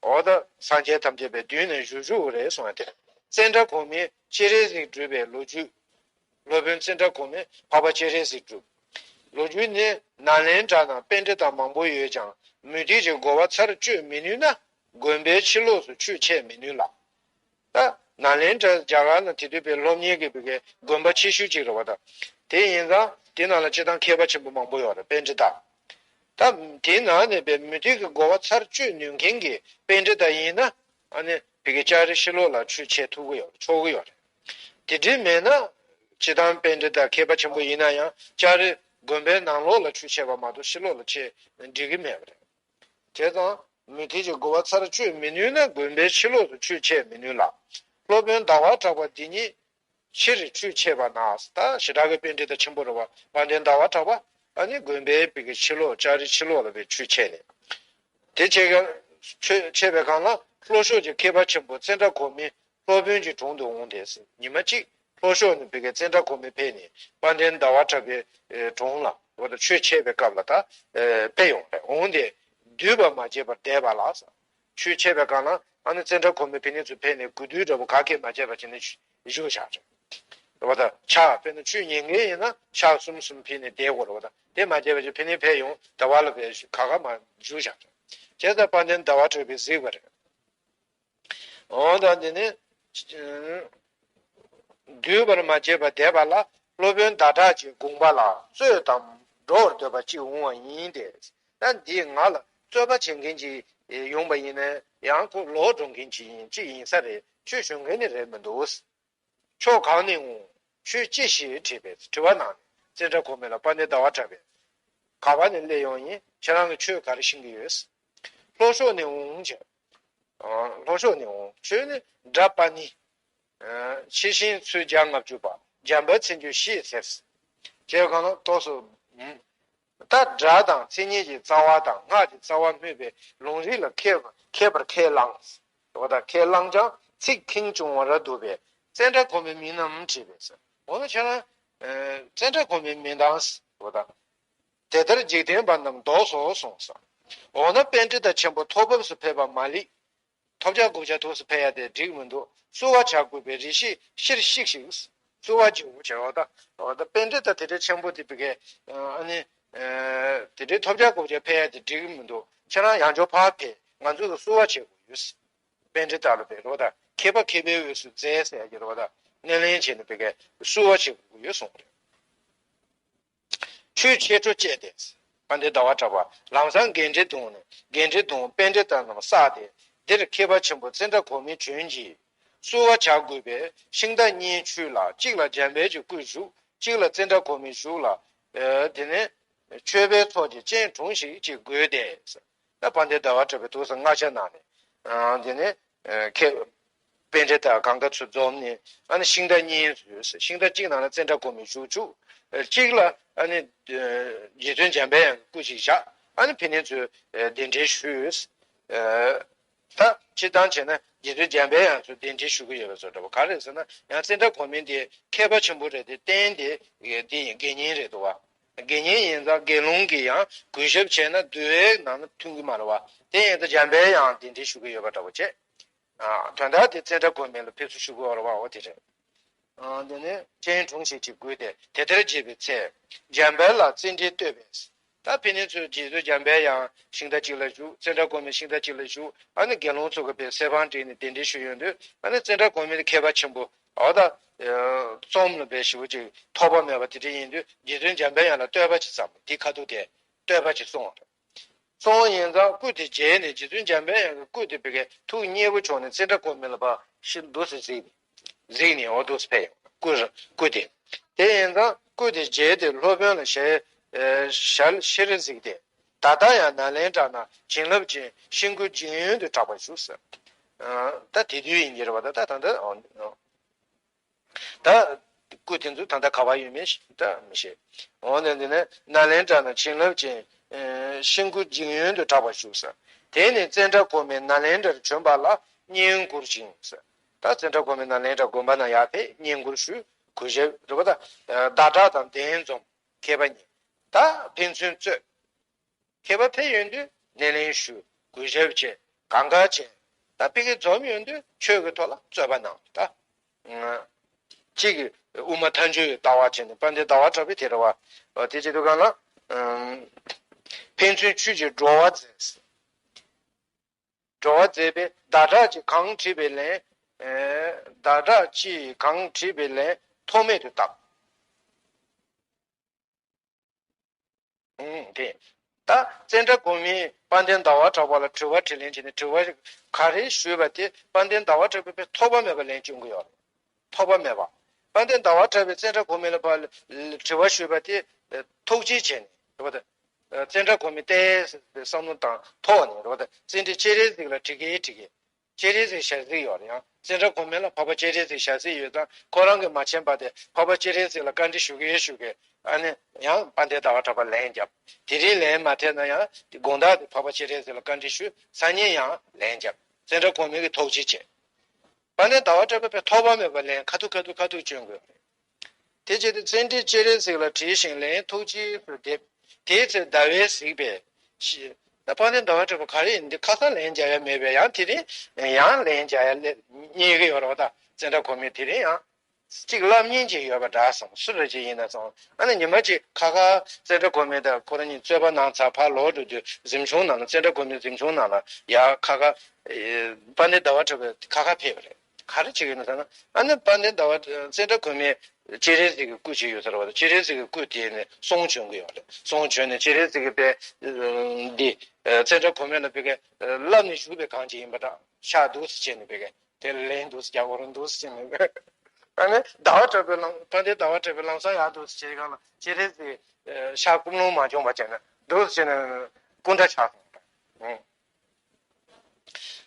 འོ་ད་སངས་རྒྱས་ཐམས་ཅད་པའི་མདུན་ནས་བཞུགས་བཞུགས་རེད་གསུངས་ཏེ། ཙནྡྲ་གོ་མིས་སྤྱན་རས་གཟིགས་སྒྲུབ་པའི་ལོ་རྒྱུས། སློབ་དཔོན་ཙནྡྲ་གོ་མི་འཕགས་པ་སྤྱན་རས་གཟིགས་སྒྲུབ། ལོ་རྒྱུས་ནི་ནཱ་ལེནྡྲ་ན་པཎྜི་ཏ་མང་པོ་ཡོད་ཀྱང་མུ་སྟེགས་ཀྱི་རྒོལ་བ་ཚར་གཅོད་མི་ནུས་ན་དགོན་པའི་ཕྱི་ལོགས་སུ་ཆོས་འཆད་མི་ནུས་ལ། ད་ནཱ་ལེནྡྲ་རྒྱ་གར་ན་དེ་དུས་པའི་སློབ་གཉེར་གྱི་བི་གའི་དགོན་པ་ཆེ་ཤོས་གཅིག་རེད་བ་ད། དེ་ཡིན་ཙང་དེ་ནང་ལ་སྤྱིར་བཏང་མཁས་པ་ཆེན་པོ་མང་པོ་ཡོད་རེད་པཎྜི་ཏ། ད་དེའི་ནང་ནས་པའི་མུ་སྟེགས་ཀྱི་རྒོལ་བ་ཚར་གཅོད་ནུས་མཁན་གྱི་པཎྜི་ཏ་ཡིན་ན་ཨ་ནི་བི་གའི་ལྕགས་རི་ཕྱི་ལོགས་ལ་ཆོས་འཆད་ཐུབ་ཀྱི་ཡོད་རེད་ཆོག་གི་ཡོད་རེད། དེ་འདྲའི་མེད་ན་སྤྱིར་བཏང་པཎྜི་ཏ་མཁས་པ་ཆེན་པོ་ཡིན་ན་ཡང་ལྕགས་རི་དགོན་པའི་ནང་ལོགས་ལ་ཆོས་འཆད་པ་མ་གཏོགས་ཕྱི་ལོགས་ལ་འཆད་འགྲིག་གི་མེད་པ་རེད། བྱས་ཙང་མུ་སྟེགས་ཀྱི་རྒོལ་བ་ཚར་གཅོད་མི་ནུས་ན་དགོན་པའི་ཕྱི་ལོགས་སུ་ཆོས་འཆད་མི་ནུས་ལ། སློབ་དཔོན་ཟླ་བ་གྲགས་པ་འདི་ཉིད་ཕྱིར་ཆོས་འཆད་པ་ན་ད་ཞེ་དྲག་གི་པཎྜི་ཏ་ཆེན་པོ་རེད་བ་དཔལ་ལྡན་ཟླ་བ་གྲགས་པ་ཨ་ནི་དགོན་པའི་བི་གའི་ཕྱི་ལོགས་ལྕགས་རི་ཕྱི་ལོགས་ལ་བའི་ཆོས་འཆད་ནས། དེ་བྱས་ཀྱང་ཆོས་འཆད་པའི་སྒང་ལ་ལྷོ་ཕྱོགས་ཀྱི་མཁས་པ་ཆེན་པོ་ཙནྡྲ་གོ་མི་སློབ་དཔོན་གྱི་དྲུང་དུ་འོངས་ཏེ་ཉི་མ་གཅིག་ལྷོ་ཕྱོགས་ནས་བི་གའི་ཙནྡྲ་གོ་མི་ཕེབས་ནས་དཔལ་ལྡན་ཟླ་བ་གྲགས་པའི་དྲུང་ལ་འོ་ད་ཆོས་འཆད་པའི་སྐབས་ལ་ད་ཕེབས་ཡོང་རེད་འོངས་ཏེ་འདུས་པ་མ་བྱས་པར་བསྡད་པ་ལ། ཆོས་འཆད་པའི་སྒང་ལ་ཨ་ནི་ཙནྡྲ་གོ་མི་ཕེབས་ནས་ཚུར་ཕེབས་ནས་དགུ་འདུས་འདྲ་པོ་ག་གེ་མ་བྱས་པ་བྱས་ནས་བཞུགས་བཞག་རེད། འོ་ད་ཕྱག་དཔེར་ན་ཆོས་ཉན་མཁན་ཡིན་ན་ཕྱག་གསུམ་གསུམ་ཕུལ་ནས་བསྡད་དགོས་རེད་འོ་ད་དེ་མ་བྱས་པ་བྱས་ཕེབས་ནས་ཕེབས་ཡོང་ཟླ་བ་ལ་བས་ག་ག་མ་བཞུགས་བཞག་རེད། བྱས་ཙང་དཔལ་ལྡན་ཟླ་བ་གྲགས་པས་གཟིགས་པ་རེད། འོ་ད་འདི་ནི། འདུས་པར་མ་བྱས་པར་བསྡད་པ་ལ་སློབ་དཔོན་ཟླ་གྲགས་ཀྱི་དགོངས་པ་ལ་རྩོད་དམ་འགྲོ་བར་འདོད་པ་གཅིག་འོང་བ་ཡིན་ཏེ། ད་འདིས་ང་ལ་རྩོད་པ་བྱེད་མཁན་ཅིག་ཡོང་པ་ཡིན་ན་ཡང་ཁོ་ལོག་འགྲོ་མཁན་ཅིག་ཡིན་ཅིག་ཡིན་ས་རེད་ཆོས་ཞུ་མཁན་ནི་རེད་མི་འདུག་ཕྱོགས་གང་ནས་འོང་། ཆོས་ཅི་ཞེས་དྲིས་པས་དྲི་བ་གནང་ནས་ཙནྡྲ་གོ་མི་ལ་དཔལ་ལྡན་ཟླ་བ་གྲགས་པས། ག་པ་ནས་སླེབས་ཡོང་ཡིན་ཁྱེད་རང་གི་ཆོས་ག་རེ་ཤེས་ཀྱི་ཡོད། ལྷོ་ཕྱོགས་ནས་འོང་ཅེས། ལྷོ་ཕྱོགས་ནས་འོང་ཆོས་ནི་སྒྲ་པ་ཎི། ཆེ་ཤིང་ཚུལ་བརྒྱ་ལྔ་བཅུ་པ་འཇམ་དཔལ་མཚན་བརྗོད་བཞི་ཟེར། ཅེས་གང་ལ་ཏོག་སོ། ད་སྒྲ་དང་མཚན་ཉིད་ཀྱི་རྩ་བ་དང་སྔགས་ཀྱི་རྩ་བ་སྨོས་པའི་ལུང་རིགས་ལ་མཁས་པ་མཁས་པར་ཁས་བླངས། འོ་ད་ཁས་བླངས་ཀྱང་ཚིག་ཁེངས་བྱུང་བར་འདུག་པས་ཙནྡྲ་གོ་མིའི་མིང་ནམ་དྲིས་པས། འོ་ན་ཁྱེད་རང་ཙནྡྲ་གོ་མིའི་མིང་དང་། འོ་ད། དེ་ལྟར་འཇིག་རྟེན་པ་རྣམས་བཟློག་སོ་གསུངས་སོ། འོ་ན་པཎྜི་ཏ་ཆེན་པོ་ཐོབ་བབས་སུ་ཕེབས་པ་མ་ལེགས། ཐོབ་བྱ་དགོས་བྱ་ཐོག་སུ་ཕེབས་ཡ་དེ་འགྲིག་མི་འདུག་བསུ་བ་བྱ་དགོས་པའི་རེ་ཞིག་ཕྱིར་བཤིག་ཞིག་བསུ་བ་བྱེད་དགོས་བྱ་བ་དང་། འོ་ད་པཎྜི་ཏ་དེ་འདྲའི་ཆེན་པོ་དེ་བི་གའི་ཨ་ནི། དེ་འདྲའི་ཐོབ་བྱ་དགོས་བྱ་ཕེབས་ཡ་དེ་འགྲིག་མི་འདུག་ཁྱེད་རང་ཡང་བསྐྱར་ཕར་ཕེབས་ང་ཚོ་གི་བསུ་བ་བྱེད་དགོས་ཡོད། པཎྜི་ཏ་ལ་བས་རོ་ད་མཁས་པ་མཁས་པའི་འོས་སུ་མཛད་ཟེར་ཡ་གི་རོ་ད་སྣེ་ལེན་བྱས་ནས་བི་གའི་བསུ་བ་བྱེད་དགོས་ཡོད་གསུངས་རེད། ཆོས་ཆེ་འཕྲོ་བཅད་དེ། དཔལ་ལྡན་ཟླ་བ་གྲགས་པ་ལམ་སང་འགན་འཁྲི་བསྡུངས་ནས་འགན་འཁྲི་བསྡུངས་པཎྜི་ཏ་རྣམས་བསགས་ཏེ་འདིར་མཁས་པ་ཆེན་པོ་ཙནྡྲ་གོ་མི་བྱོན་གྱིས། བསུ་བ་བྱ་དགོས་པས་ཤིང་རྟ་གཉན་ཆུ་ལ་གཅིག་ལ་འཇམ་དཔལ་གྱི་སྐུ་བཞུགས་གཅིག་ལ་ཙནྡྲ་གོ་མི་བཞུགས་ལ། དེ་ནས་མཆོད་པའི་ཚོགས་ཀྱི་སྤྱན་དྲོངས་ཤིག་ཅེས་བསྒོས་ཏེ། ད་དཔལ་ལྡན་ཟླ་བ་གྲགས་པའི་ཐུགས་སུ་སྔགས་ཆ་གནང་ནས། ཨ་དེ་ནས་ཨ་ཁེ་པཎྜི་ཏ་གང་ག་ཚོ་འཛོམས་ནས། ཨ་ནི་ཤིང་རྟ་གཉིས་བཟོས། ཤིང་རྟ་གཅིག་ནང་ལ་ཙནྡྲ་གོ་མི་བཞུགས་བཅུག། ཨ་གཅིག་ལ་ཨ་ནི་ཨ་རྗེ་བཙུན་འཇམ་པའི་དབྱངས་ཀྱི་སྐུ་ཅིག་བཞག། ཨ་ནི་ཕན་ནི་ཚོས་ཨ་གདན་འདྲེན་ཞུས། ཨ་ད་སྤྱིར་བཏང་བྱས་ན་རྗེ་བཙུན་འཇམ་པའི་དབྱངས་ཚོས་གདན་འདྲེན་ཞུ་གི་ཡོད་པ་བཟོ་འདྲ་བོ། ག་རེ་ཟེར་ན་ཡང་ཙནྡྲ་གོ་མི་འདི་མཁས་པ་ཆེན་པོ་རེད་དེ། རྟེན་དེ་འདི་ཡིན། དགེ་བསྙེན་རེད་འདུག་བ། དགེ་བསྙེན་ཡིན་ཙང་དགེ་སློང་གིས་ཡང་གུས་ཞབས་བྱས་ན་འདུལ་བའི་ནང་ན་མཐུན་གྱི་མ་རེད་བ། དེ་ཡིན་ཙང་འཇམ་པའི་དབྱངས་གདན་འདྲེན་ཞུ་གི་ཡོད་པ་འདྲ་བོ་བྱས། ཨ་དོན་དག་དེ་ཙནྡྲ་གོ་མི་ལ་ཕེབས་བསུ་ཞུ་དགོས་པ་རེད་བ། འོ་དེ་རེད། ཨ་དེ་ནས་སྤྱན་དྲངས་ཤིག་ཅེས་བསྐུལ་ཏེ། དེ་ལྟར་བགྱིས་པའི་ཚེ། འཇམ་དཔལ་ལ་ཙནྡྲས་བསྟོད་པས། ད་ཕན་ནི་ཚོས་རྗེ་བཙུན་འཇམ་པའི་དབྱངས་ཤིང་རྟ་གཅིག་ལ་བཞུགས། ཙནྡྲ་གོ་མི་ཤིང་རྟ་གཅིག་ལ་བཞུགས། ཨ་ནི་དགེ་སློང་ཚོ་གིས་པའི་གསེར་པང་བསྒྲིགས་ནས་གདན་འདྲེན་ཞུས་ཡོང་དུས། ཨ་ནི་ཙནྡྲ་གོ་མི་དེ་མཁས་པ་ཆེན་པོ། འོ་ད་རྩོམ་ལ་པའི་ཞེ་པོ་ཅིག་ཐོགས་པ་མེད་པ་དེ་འདྲ་ཡིན་དུས། རྗེ་བཙུན་འཇམ་པའི་དབྱངས་ལ་བསྟོད་པ་ཅིག་བརྩམས། དེའི་ཁ་ཐུག་དེ་བསྟོད་པ་ཅིག་གསུངས། སོང་ཡིན་ཙང་སྐུ་དེ་མཇལ་ནས། རྗེ་བཙུན་འཇམ་པའི་དབྱངས་ཀྱི་སྐུ་དེ་བི་ཀའི་ཐུགས་མཉེས་པོ་བྱུང་ནས། ཙནྡྲ་གོ་མི་ལ་ཕར་ཤི་འདུག་སེ་གཟིགས། གཟིགས་ནས་འོ་འདུག་སེ་ཕེབས་ཡོང་། སྐུ་སྐུ་དེ། དེ་ཡིན་ཙང་སྐུ་དེ་མཇལ་ཏེ་སློབ་དཔོན་ལ་ཞལ་ཞལ་བཞེས་གཟིགས་ཏེ། ད་ལྟ་ཡང་ནཱ་ལེནྡྲ་ན་བྱིན་རླབས་ཅན་ཤིང་ཀུན་འཇིགས་ཡུལ་དུ་གྲགས་པར་བཞུགས་ཟེར། ད་དེ་དུས་ཡིན་གྱི་རེད་བ། ད་ད་ད་ད། ད་སྐུ་དེ་ཚོ་ད་ལྟ་ག་པར་ཡོད་མེད་ད་མི་ཤེས། འོ་ན་འདི་ནས་ནཱ་ལེནྡྲ་ན་བྱིན་རླབས་ཅན་ཤིང་ཀུན་འཇིགས་ཡུལ་དུ་གྲགས་པར་བཞུགས་ཟེར། དེ་ནས་ཙནྡྲ་གོ་མི་ནཱ་ལེནྡྲར་བྱོན་པ་ལ་བསྙེན་བཀུར་ཞུས་ཟེར། ད་ཙནྡྲ་གོ་མི་ནཱ་ལེནྡྲ་དགོན་པ་ན་ཡར་ཕེབས། བསྙེན་བཀུར་ཞུས། གུས་ཞབས་རེད་བ། ད་ཟླ་གྲགས་དང་གདན་འཛོམས། མཁས་པ་གཉིས། ད་ཕན་ཚུན་རྩོད། མཁས་པ་ཕེབས་ཡོང་དུས་སྣེ་ལེན་ཞུས། གུས་ཞབས་བྱས། གང་ག་བྱས། ད་ཕ་གི་འཛོམས་ཡོང་དུས་ཆོས་ཀྱི་ཐོག་ལ་རྩོད་པ་གནང་། ད་གཅིག་གིས་དབུ་མ་ཐལ་འགྱུར་བའི་ལྟ་བ་བྱས་ནས། དཔལ་ལྡན་ཟླ་བ་གྲགས་པས་དེ་རེད་བ། དེ་བྱེད་དུས་གང་ལ་ཕན་ཚུན་ཆོས་ཀྱི་སྦྱོར་བ་མཛད། སྦྱོར་བ་མཛད་པས་ཟླ་གྲགས་ཀྱིས་གང་དྲིས་པའི་ལན། ཟླ་གྲགས་ཀྱིས་གང་དྲིས་པའི་ལན་ཐོགས་མེད་དུ་བཏབ། ཨང་། དེ། ད་ཙནྡྲ་གོ་མིས་དཔལ་ལྡན་ཟླ་བ་གྲགས་པ་ལ་དྲི་བ་དྲིས་ལན་བྱས་ནས། དྲི་བ་ག་རེ་ཞུས་པ་དེ་དཔལ་ལྡན་ཟླ་བ་གྲགས་པས་ཐོགས་པ་མེད་པར་ལན་སྐྱོན་གྱི་ཡོད་རེད། ཐོགས་པ་མེད་པ། དཔལ་ལྡན་ཟླ་བ་གྲགས་པས་ཙནྡྲ་གོ་མི་ལ་ཕར་དྲི་བ་ཞུས་པ་དེ་ཐུགས་རྗེ་ཆེ་ནས་རེད་བ། ད་ཙནྡྲ་གོ་མི་ཏོག་ཙམ་བསམ་བློ་བཏང་ཐོག་ནས་རེད་བ། ད་ཙནྡྲས་སྤྱན་རས་གཟིགས་ལ་དྲི་གི་དྲི་གི། སྤྱན་རས་གཟིགས་ཞལ་གཟིགས་ཡོད་རེད། ཡང་ཙནྡྲ་གོ་མི་ལ་འཕགས་པ་སྤྱན་རས་གཟིགས་ཞལ་གཟིགས་ཡོད་ཙང་། ཁོ་རང་གིས་མ་མཁྱེན་པ་དེ་འཕགས་པ་སྤྱན་རས་གཟིགས་ལ་བཀའ་འདྲི་ཞུ་གི་ཡོད་ཞུ་གི། ཨ་ནི་ཡང་དཔལ་ལྡན་ཟླ་བ་གྲགས་པ་ལན་བརྒྱབ། དེ་རིང་ལན་མ་ཐེབས་ན་ཡང་དེ་དགོང་དག་དེ་འཕགས་པ་སྤྱན་རས་གཟིགས་ལ་བཀའ་འདྲི་ཞུས་ཚར་ཉིན་ཡང་ལན་བརྒྱབ། ཙནྡྲ་གོ་མི་གིས་ཐུགས་རྗེ་ཆེ། དཔལ་ལྡན་ཟླ་བ་གྲགས་པས་ཐོགས་པ་མེད་པར་ལན་ཁ་ཐུག་ཁ་ཐུག་ཁ་ཐུག་སྐྱོན་དགོས་རེད། དེ་བྱས་ཏེ་ཙནྡྲས་སྤྱན་རས་གཟིགས་ལ་དྲིས་ཤིང་ལན་ཐུགས་རྗེས་སུ་འདེབས། དེའི་ཚེ་ཟླ་བས་གཟིགས་པས་ཤི། ད་དཔལ་ལྡན་ཟླ་བ་གྲགས་པ་ག་རེ་ཡིན། འདི་ཁ་སང་ལན་རྒྱག་ཡ་མེད་པས། ཡང་དེ་རིང་ཡང་ལན་རྒྱག་ཡ་རྙེད་ཀྱི་ཡོད་རེད་བ། ད་ཙནྡྲ་གོ་མི་དེ་རིང་ཡང་གཅིག་ལབ་སྙིང་རྗེ་ཡོད་པ་འདྲ་སོང་། སུ་རེད་ཅིག་ཡིན་ན་སོང་། ཨ་ནི་ཉི་མ་གཅིག་ཁ་ཁ་ཙནྡྲ་གོ་མི་དང་ཁོ་རང་གཉིས་རྩོད་པ་གནང་ཚར་ཕར་ལོག་འགྲོ་དུས། གཟིམ་ཆུང་ནང་ལ། ཙནྡྲ་གོ་མི་གཟིམ་ཆུང་ནང་ལ་ཡ་ཁ་ཁ་དཔལ་ལྡན་ཟླ་བ་གྲགས་པ་ཁ་ཁ་ཕེབས་པ་རེད། ག་རེ་བྱེད་ཀྱི་ཡོད་ན་ཟེར་ན། ཨ་ནི་དཔལ་ལྡན་ཟླ་བ་ཙནྡྲ་གོ་མི་སྤྱན་རས་གཟིགས་ཀྱི་སྐུ་ཅིག་ཡོད་ས་རེད་བ། སྤྱན་རས་གཟིགས་ཀྱི་སྐུ་དེ་ནས་གསུང་བྱོན་གྱི་ཡོད་རེད། གསུང་བྱོན་ནས་སྤྱན་རས་གཟིགས་ཀྱིས་པས་འདི་ཙནྡྲ་གོ་མི་ལ་པའི་ཀ་ལབ་ནས་བཞུགས་པའི་གང་ཅི་ཡིན་པ་འདྲ། ཤ་འདུག་སེ་བྱས་ནས་པའི་ཀ་དེ་ལན་འདུག་སེ་རྒྱག་དགོས་རེད། འདུག་སེ་བྱས་ནས། ཨ་ནི་ཟླ་བ་གྲགས་པའི་ལམ། དཔལ་ལྡན་ཟླ་བ་གྲགས་པའི་ལམ་སང་ཡར་འདུག་སེ་བྱས་གང་ལ་སྤྱན་རས་གཟིགས་ཤ་སྐོམ་ལོང་མ་བྱུང་བ་བྱས་ནས། འདུག་སེ་བྱས་ནས་སྐུ་འདྲ་ཆགས་སོང་།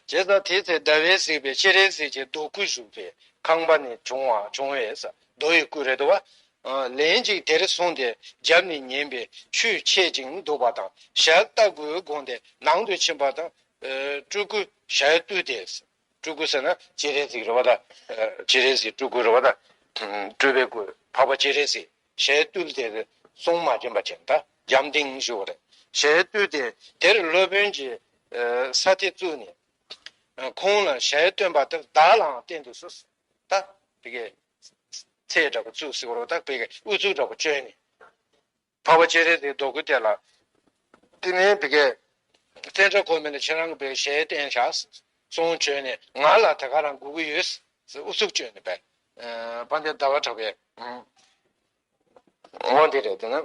བྱས་ཙང་དེའི་ཚེ་ཟླ་བས་གཟིགས་པས་སྤྱན་རས་གཟིགས་ཀྱི་རྡོ་སྐུ་བཞུགས་པའི་ཁང་པ་ནས་བྱུང་བ་བྱུང་བས་ཟེར། རྡོ་ཡི་སྐུ་རེད་འདུག་བ། ལན་ཅིག་དེར་སོང་སྟེ་རྒྱབ་ནས་ཉན་པས་ཆོས་འཆད་ཅིང་འདུག་པ་དང་། ཞལ་ལྟ་དགོས་དགོངས་ཏེ་ནང་དུ་ཕྱིན་པ་དང་། སྤྲུལ་སྐུ་ཞལ་བཏུད་དེ། སྤྲུལ་སྐུ་ཟེར་ན་སྤྱན་རས་གཟིགས་རེད་བ་ད། སྤྱན་རས་གཟིགས་སྤྲུལ་སྐུ་རེད་བ་ད། སྤྲུལ་པའི་སྐུ་འཕགས་པ་སྤྱན་རས་གཟིགས། ཞལ་བཏུད་དེ་གསུང་མ་བྱོན་པ་བྱས་ནས། ད་རྒྱབ་སྟེང་བཞུགས་པ་རེད། ཞལ་བཏུད་དེ་དེར་སློབ་དཔོན་གྱིས་ས་ཐིག་བཙུགས་ནས། ཁོང་ལ་ཞལ་སྟོན་པ་དེར་བདག་ལའང་བསྟན་དུ་གསོལ། ད་དེ་གའི་ཚད་འདྲ་པོ་བཙུགས་ཟེར་བ་རེད་བ། ད་དེ་གའི་ཨུ་ཚུགས་འདྲ་པོ་བསྐྱོན་ནས། འཕགས་པ་སྤྱན་རས་གཟིགས་རྡོ་སྐུ་དེ་ལ། དེ་ནས་དེ་གའི་ཙནྡྲ་གོ་མི་ལ་ཁྱེད་རང་གི་པའི་ཞལ་བསྟན་བཞག། གསུང་བྱོན་ནས་ང་ལ་དེ་ག་རང་དགོས་ཀྱི་ཡོད་ཟེར་ཨུ་ཚུགས་བསྐྱོན་ནས་པའི། དཔལ་ལྡན་ཟླ་བ་གྲགས་པའི་ངོ་འདི་རེད། དེ་ན།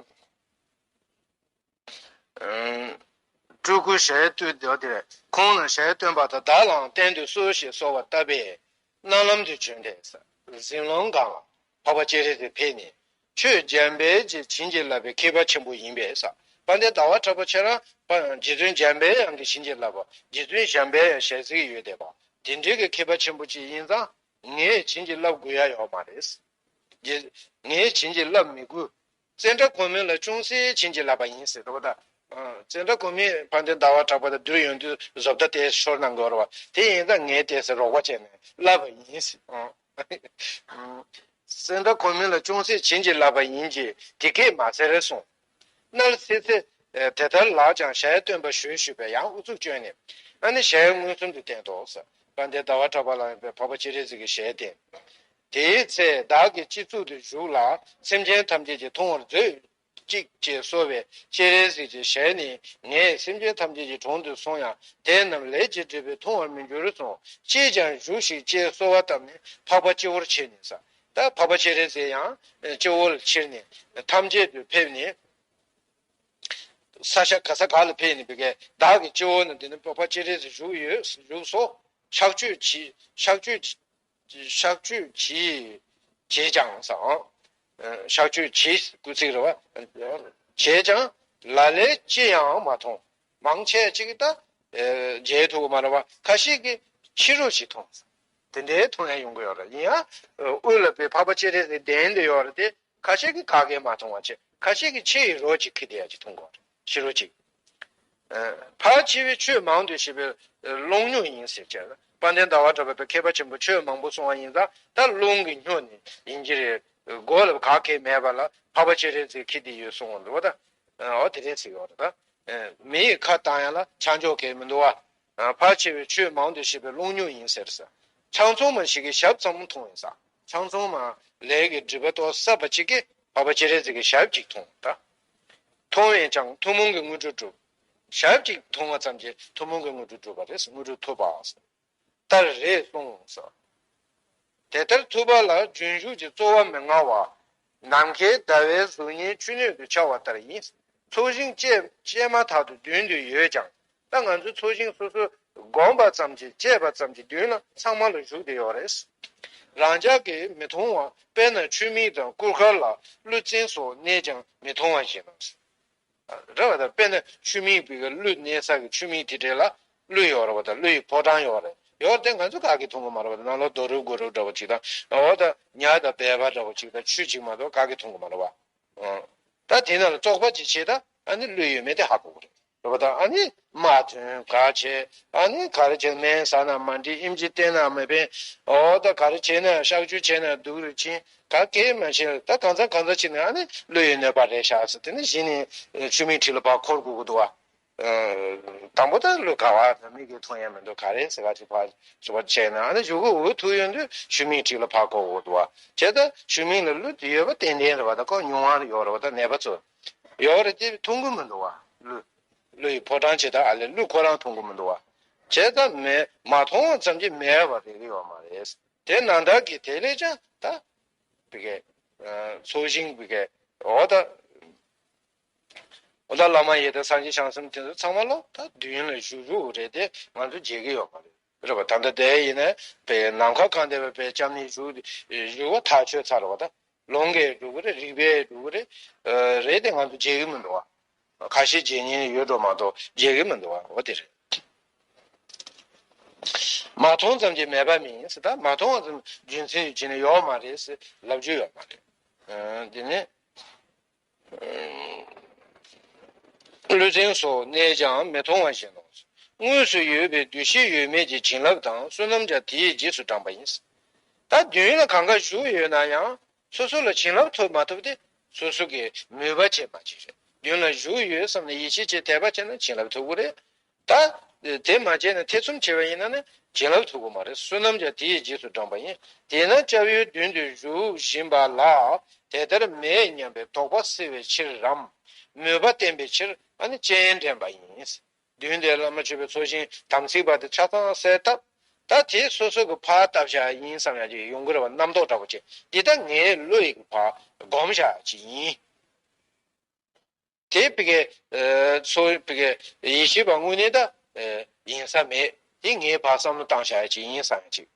སྤྲུལ་སྐུ་ཞལ་བཏུད་དེ་དེར་ཁོང་ལ་ཞལ་སྟོན་པ་དང་བདག་ལའང་བསྟན་དུ་གསོལ་ཞེས་གསོལ་བ་བཏབ་པས། རྣམ་ལམ་དུ་བྱོན་ཏེ་གཟིམ་ལམ་སྒང་ལ་འཕགས་པ་སྤྱན་རས་གཟིགས་ཕེབས་ནས། ཁྱོད་འཇམ་དཔལ་གྱིས་བྱིན་གྱིས་བརླབས་པའི་མཁས་པ་ཆེན་པོ་ཡིན་པས་ཟེར། དཔལ་ལྡན་ཟླ་བ་གྲགས་པ་ཁྱེད་རང་རྗེ་བཙུན་འཇམ་པའི་དབྱངས་ཀྱིས་བྱིན་གྱིས་བརླབས་པ། རྗེ་བཙུན་འཇམ་པའི་དབྱངས་ཞལ་གཟིགས་ཡོད་བསྡད་པ། དེ་འདྲའི་གི་མཁས་པ་ཆེན་པོ་ཅིག་ཡིན་ཙང་ངས་བྱིན་གྱིས་བརླབ་དགོས་ཡ་ཡོད་མ་རེད། རྗེ་ངས་བྱིན་གྱིས་བརླབ་མི་དགོས། ཙནྡྲ་གོ་མིན་ལ་ཅུང་ཟད་བྱིན་གྱིས་བརླབས་པ་ཡིན་ཟེར་འདུག་ད། ཙནྡྲ་གོ་མིན་དཔལ་ལྡན་ཟླ་བ་གྲགས་པ་དང་བསྡུར་ཡོང་དུས་བཟོ་ལྟ་དེ་ཤོར་གནང་གི་ཡོད་རེད་བ། དེ་ཡིན་ཙང་ངས་དེ་ཟེར་རོགས་པ་བྱས་ནས་བརླབས་པ་ཡིན་ཟེར། ཙནྡྲ་གོ་མིན་ལ་ཅུང་ཟད་བྱིན་གྱིས་བརླབས་པ་ཡིན་གྱི་དེ་སྐད་མ་ཟེར་གསུངས། སྣར་ཚེ་ཚེ་དེ་ལྟར་ལགས་ཀྱང་ཞལ་སྟོན་པ་ཞུས་ཞུས་པས་ཡང་ཨུ་ཚུགས་བསྐྱོན་ནས། ཨ་ནི་ཞལ་མངོན་སུམ་དུ་བསྟན་ཏོ་ཟེར། དཔལ་ལྡན་ཟླ་བ་གྲགས་པ་ལ་ཡོད་པའི་འཕགས་པ་སྤྱན་རས་གཟིགས་ཀྱི་ཞལ་བསྟན། དེའི་ཚེ་བདག་གི་སྤྱི་གཙུག་ཏུ་བཞུགས་ལ་སེམས་ཅན་ཐམས་ཅད་ཀྱིས་མཐོང་བར་མཛོད་ཅིག་ཅེས་གསོལ་བས་སྤྱན་རས་གཟིགས་ཀྱི་ཞལ་ནས་ངས་སེམས་ཅན་ཐམས་ཅད་ཀྱི་དྲུང་དུ་སོང་ཡང་དེ་རྣམས་ལས་ཀྱིས་བསྒྲིབས་པས་མཐོང་བར་མི་འགྱུར་གསུངས། ཅིས་ཀྱང་བཞུགས་ཤིག་ཅེས་གསོལ་བ་བཏབ་ནས་འཕགས་པ་སྤྱི་བོར་ཁྱེར་ནས་ཟེར། ད་འཕགས་པ་སྤྱན་རས་གཟིགས་ཡང་སྤྱི་བོར་ཁྱེར་ནས་ཐམས་ཅད་དུ་ཕེབས་ནས། ས་ཆ་ག་ས་ག་ལ་ཕེབས་ནས་བི་གའི་བདག་གི་སྤྱི་བོ་ན་འདི་ནི་འཕགས་པ་སྤྱན་རས་གཟིགས་བཞུགས་ཡོད། བཞུགས་སོ། གཤགས་བཅོས་གྱིས་གཤགས་བཅོས་གྱིས་གཤགས་བཅོས་གྱིས་བྱས་ཀྱང་ཟེར། གཤགས་བཅོས་གྱིས་སྐུལ་ཚིག་རེད་བ། བྱས་ཀྱང་ལ་ལས་ཅི་ཡང་མ་མཐོང་། མང་ཆེ་ཅིག་ད་མཇལ་ཐུབ་ཀྱི་མ་རེད་བ། ཁ་ཤས་ཀྱིས་ཕྱི་རོལ་ཞིག་མཐོང་། དེ་འདྲའི་མཐོང་ཡ་ཡོང་གི་ཡོད་རེད། ཡིན་ཡང་དབུས་ལ་བི་འཕགས་པ་སྤྱན་རས་གཟིགས་གདན་དུ་ཡོད་རེད་དེ། ཁ་ཤས་ཀྱིས་ག་གེ་མ་མཐོང་བ་བྱས། ཁ་ཤས་ཀྱིས་ཕྱི་ཡི་རོ་གཅིག་ཁྱེར་བསྡད་ཡ་གཅིག་མཐོང་གོ། ཕྱི་རོ་གཅིག་ཕལ་ཆེ་བས་ཆོས་མང་དུ་བཤད་པའི་རླུང་སྨྱོ་ཡིན་ཟེར་བྱས། དཔལ་ལྡན་ཟླ་བ་གྲགས་པའི་མཁས་པ་ཆེན་པོ་ཆོས་མང་པོ་གསུང་བ་ཡིན་ཙང་ད་རླུང་གིས་སྨྱོ་ནས་ཡིན་གྱི་རེད། མགོ་ལ་ག་གེ་མེད་པ་ལ་འཕགས་པ་སྤྱན་རས་གཟིགས་ཁྱེར་བསྡད་ཡོད་གསུང་བ་འདུག་བ་ད། འོ་དེ་རེད་ཟེར་ཡོད་རེད་ད། མི་ཡི་ཁ་བཏང་ཡ་ལ་ཆ་འཇོག་གི་མི་འདུག་བ། ཕལ་ཆེ་བས་ཆོས་མང་དུ་བཤད་པའི་རླུང་སྨྱོ་ཡིན་ཟེར་ཟེར། ཆང་འཚོང་མ་ཞིག་གིས་ཞབས་ཙམ་མཐོང་ཡིན་ཟེར། ཆང་འཚོང་མ་ལས་ཀྱི་སྒྲིབ་པ་གཏོར་བསམ་པ་ཅིག་གིས་འཕགས་པ་སྤྱན་རས་གཟིགས་ཀྱི་ཞབས་ཅིག་མཐོང་ད། མཐོང་བས་ཀྱང་ཐུན་མོང་གི་དངོས་གྲུབ་འགྲུབ། ཞབས་ཅིག་མཐོང་བ་ཙམ་གྱིས་ཐུན་མོང་གི་དངོས་གྲུབ་འགྲུབ་པ་རེད། དངོས་གྲུབ་ཐོབ་པ་ཟེར། ལྟར་རེད་གསུངས་སོ། དེ་ལྟར་ཐུབ་པ་ལ་རྒྱུན་ཞུགས་ཀྱི་རྩོལ་བ་མི་མངའ་བ། ནམ་མཁའི་ཟླ་བའི་གཟུགས་བརྙན་ཆུ་སྣོད་དུ་འཆར་བ་ལྟར་ཡིན། ཚོགས་ཞིང་བཅས་བཅས་མ་ཐག་ཏུ་མདུན་དུ་ཡོད་ཀྱང་། ད་ང་ཚོའི་ཚོགས་ཞིང་སོ་སོ་བསྒོམས་པ་ཙམ་གྱིས་བཅས་པ་ཙམ་གྱིས་མདུན་ལ་ཚང་མ་ལ་བཞུགས་ཏེ་ཡོད་རེད། རང་ཅག་གིས་མི་མཐོང་བ། དཔེར་ན་ཆུ་མིག་དང་སྐུར་མཁར་ལ་ཀླུ་བཙན་སོགས་གནས་ཀྱང་མི་མཐོང་བ་བཞིན་ནོ། རེད་བ། ད་དཔེར་ན་ཆུ་མིག་པའི་ཀླུ་གནས་ས་ཀྱི་ཆུ་མིག་དེ་འདྲས་ལ་ཀླུ་ཡོད་རེད་བ། ད་ཀླུ་ཡི་ཕོ་བྲང་ཡོད་རེད། ཡོད་རེད་དེ་ང་ཚོ་ག་གིས་མཐོང་གི་མ་རེད་བ། ད་ནང་ལོགས་རྡོ་རུབ་སྒོ་རུབ་འདྲ་བོ་ཅིག་དང་འོ་ད་ཉ་དང་སྦལ་པ་འདྲ་བོ་ཅིག་དང་ཆུ་ཅིག་མ་གཏོགས་ག་གིས་མཐོང་གི་མ་རེད་བ། ཨང་། ད་དེ་ནང་ལ་བཙོག་པ་ཅིག་བྱས་ད་ཨ་ནི་ཀླུ་ཡོད་མེད་དེ་ཧ་གོ་གི་རེད། རེད་བ། ད་ཨ་ནི་མ་ཐོན་ག་བྱས། ཨ་ནི་ག་རེ་བྱས་སྨན་ཟ་ན་མ་འགྲིག་ཨེམ་ཆི་བསྟེན་ན་མི་ཕན། འོ་ད་ག་རེ་བྱས་ན་གཤག་བཅོས་བྱས་ན་སྡུག་རུ་ཕྱིན། ག་གེ་མ་བྱས་ད་གང་ཚང་གང་ཚང་བྱས་ན་ཨ་ནི་ཀླུ་ཡི་གནོད་པ་རེད་ཤག་ཟེར། དེ་ནི་གཞི་ནས་ཆུ་མིག་འཁྲིས་ལ་ཕར་འཁོར་དགོས་ཀྱི་འདུག་བ། དང་པོ་ད་ཀླུ་ག་བ་ད་མིག་གིས་མཐོང་ཡ་མི་འདུག་ག་རེ་ཟེར་ག་ཅིག་ཕར་ཞུ་བ་བྱས་ན་ཨ་ནི་གཞུག་གུ་འུ་ཐུག་ཡོང་དུས་ཆུ་མིག་འཁྲིས་ལ་ཕར་འཁོར་དགོས་ཀྱི་འདུག་བ། བྱས་ད་ཆུ་མིག་ལ་ཀླུ་དེ་ཡོད་པ་ཏན་ཏན་རེད་བ། ད་ཁོ་མྱོང་བ་ཡོད་རེད་བ། ད་ནད་པ་ཚོ་ཡོད་རེད་དེ་མཐོང་གི་མི་འདུག་བ། ཀླུ་ཀླུ་ཡི་ཕོ་བྲང་བྱས་ད་ཨ་ལས་ཀླུ་ཁོ་རང་མཐོང་གི་མི་འདུག་བ། བྱས་ད་མེད་མ་མཐོང་བ་ཙམ་གྱིས་མེད་པ་རེག་གི་ཡོད་མ་རེད། དེ་ནང་ལྟར་གྱི་དེ་ལས་ཀྱང་ད་བི་གའི་ཚོགས་ཞིང་བི་གའི་འོ་ད་འོ་ད་བླ་མ་ཡི་དམ་སངས་རྒྱས་བྱང་སེམས་དེ་ཚོ་ཚང་མ་ལོ་ད་མདུན་ལ་བཞུགས་བཞུགས་རེད་དེ་ང་ཚོ་མཇལ་གི་ཡོད་མ་རེད། རེད་པ། ད་ལྟ་དེ་ཡིན་ན་བའི་ནམ་མཁའ་གང་བདེ་བའི་བའི་སྐྱབས་གནས་བཞུགས་བཞུགས་པ་ཐག་ཆོད་ཚར་བ་ད། ལོང་གིས་འགྲོ་གི་རེད། རིག་པས་འགྲོ་གི་རེད། རེད་དེ་ང་ཚོ་མཇལ་གི་མི་འདུག་བ། ཁ་ཤས་མཇལ་མཁན་ཡོད་འགྲོ་མ་གཏོགས་མཇལ་གི་མི་འདུག་བ། འོ་དེ་རེད། མ་མཐོང་ཙམ་གྱིས་མེད་པ་མིན་ཟེར། ད་མ་མཐོང་བ་ཙམ་རྒྱུ་མཚན་ཡོད་ཅེ་ན་ཡོད་མ་རེད་ཟེར་ལབ་རྒྱུ་ཡོད་མ་རེད། དེ་ནས། ཀླུ་བཙན་སོགས་གནས་ཀྱང་མི་མཐོང་བ་བཞིན་ནོ། དངོས་སུ་ཡོད་པའི་འདུ་ཤེས་ཡོད་མེད་ཀྱི་བྱིན་རླབས་དང་བསོད་ནམས་ཀྱང་དེའི་རྗེས་སུ་འབྲངས་པ་ཡིན། ད་མདུན་ལ་གང་ག་བཞུགས་ཡོད་ན་ཡང་སོ་སོ་ལ་བྱིན་རླབས་ཐོབ་མ་ཐོབ་དེ་སོ་སོ་གི་མོས་པ་བྱས་མ་བྱས་རེད། མདུན་ལ་བཞུགས་ཡོད་བསམ་ནས་ཡིད་ཆེས་བྱས་དད་པ་བྱས་ན་བྱིན་རླབས་ཐོབ་གི་རེད། ད་དེ་མ་བྱས་ན་ཐེ་ཚོམ་བྱས་པ་ཡིན་ན་ནི་བྱིན་རླབས་ཐོབ་ཀྱི་མ་རེད། བསོད་ནམས་ཀྱང་དེའི་རྗེས་སུ་འབྲངས་པ་ཡིན། དེས་ན་སྐྱབས་ཡུལ་མདུན་དུ་བཞུགས་བཞིན་པ་ལ་དེ་ལྟར་མེད་སྙམ་པའི་དོགས་པ་སེལ་བའི་ཕྱིར་རམ། མོས་པ་བརྟན་པའི་ཕྱིར་ཨ་ནི་སྤྱན་འདྲེན་པ་ཡིན། མདུན་དེར་བླ་མ་མཆོད་པའི་ཚོགས་ཞིང་དམ་ཚིག་པ་དེ་ཆ་ཚང་གསལ་བཏབ། ད་དེ་སོ་སོ་གི་ཕར་བཏབ་བཞག་ཡིན་བསམ་ཡག་ཅིག་ཡོང་གི་རེད་བ། རྣམ་རྟོག་འདྲ་པོ་ཅིག་འདི་ད་ངའི་བློ་ཡི་གི་ཕར་སྒོམ་བཞག་ཅིག་ཡིན། དེ་བི་གའི་ཚོ་བི་གའི་ཡེ་ཤེས་པ་དངོས་གནས་ད་ཡིན་ས་མེད། དེ་ངའི་ཕར་བསམ་བློ་བཏང་བཞག་ཡ་ཅིག་ཡིན་བསམ་ཡ་ཅིག་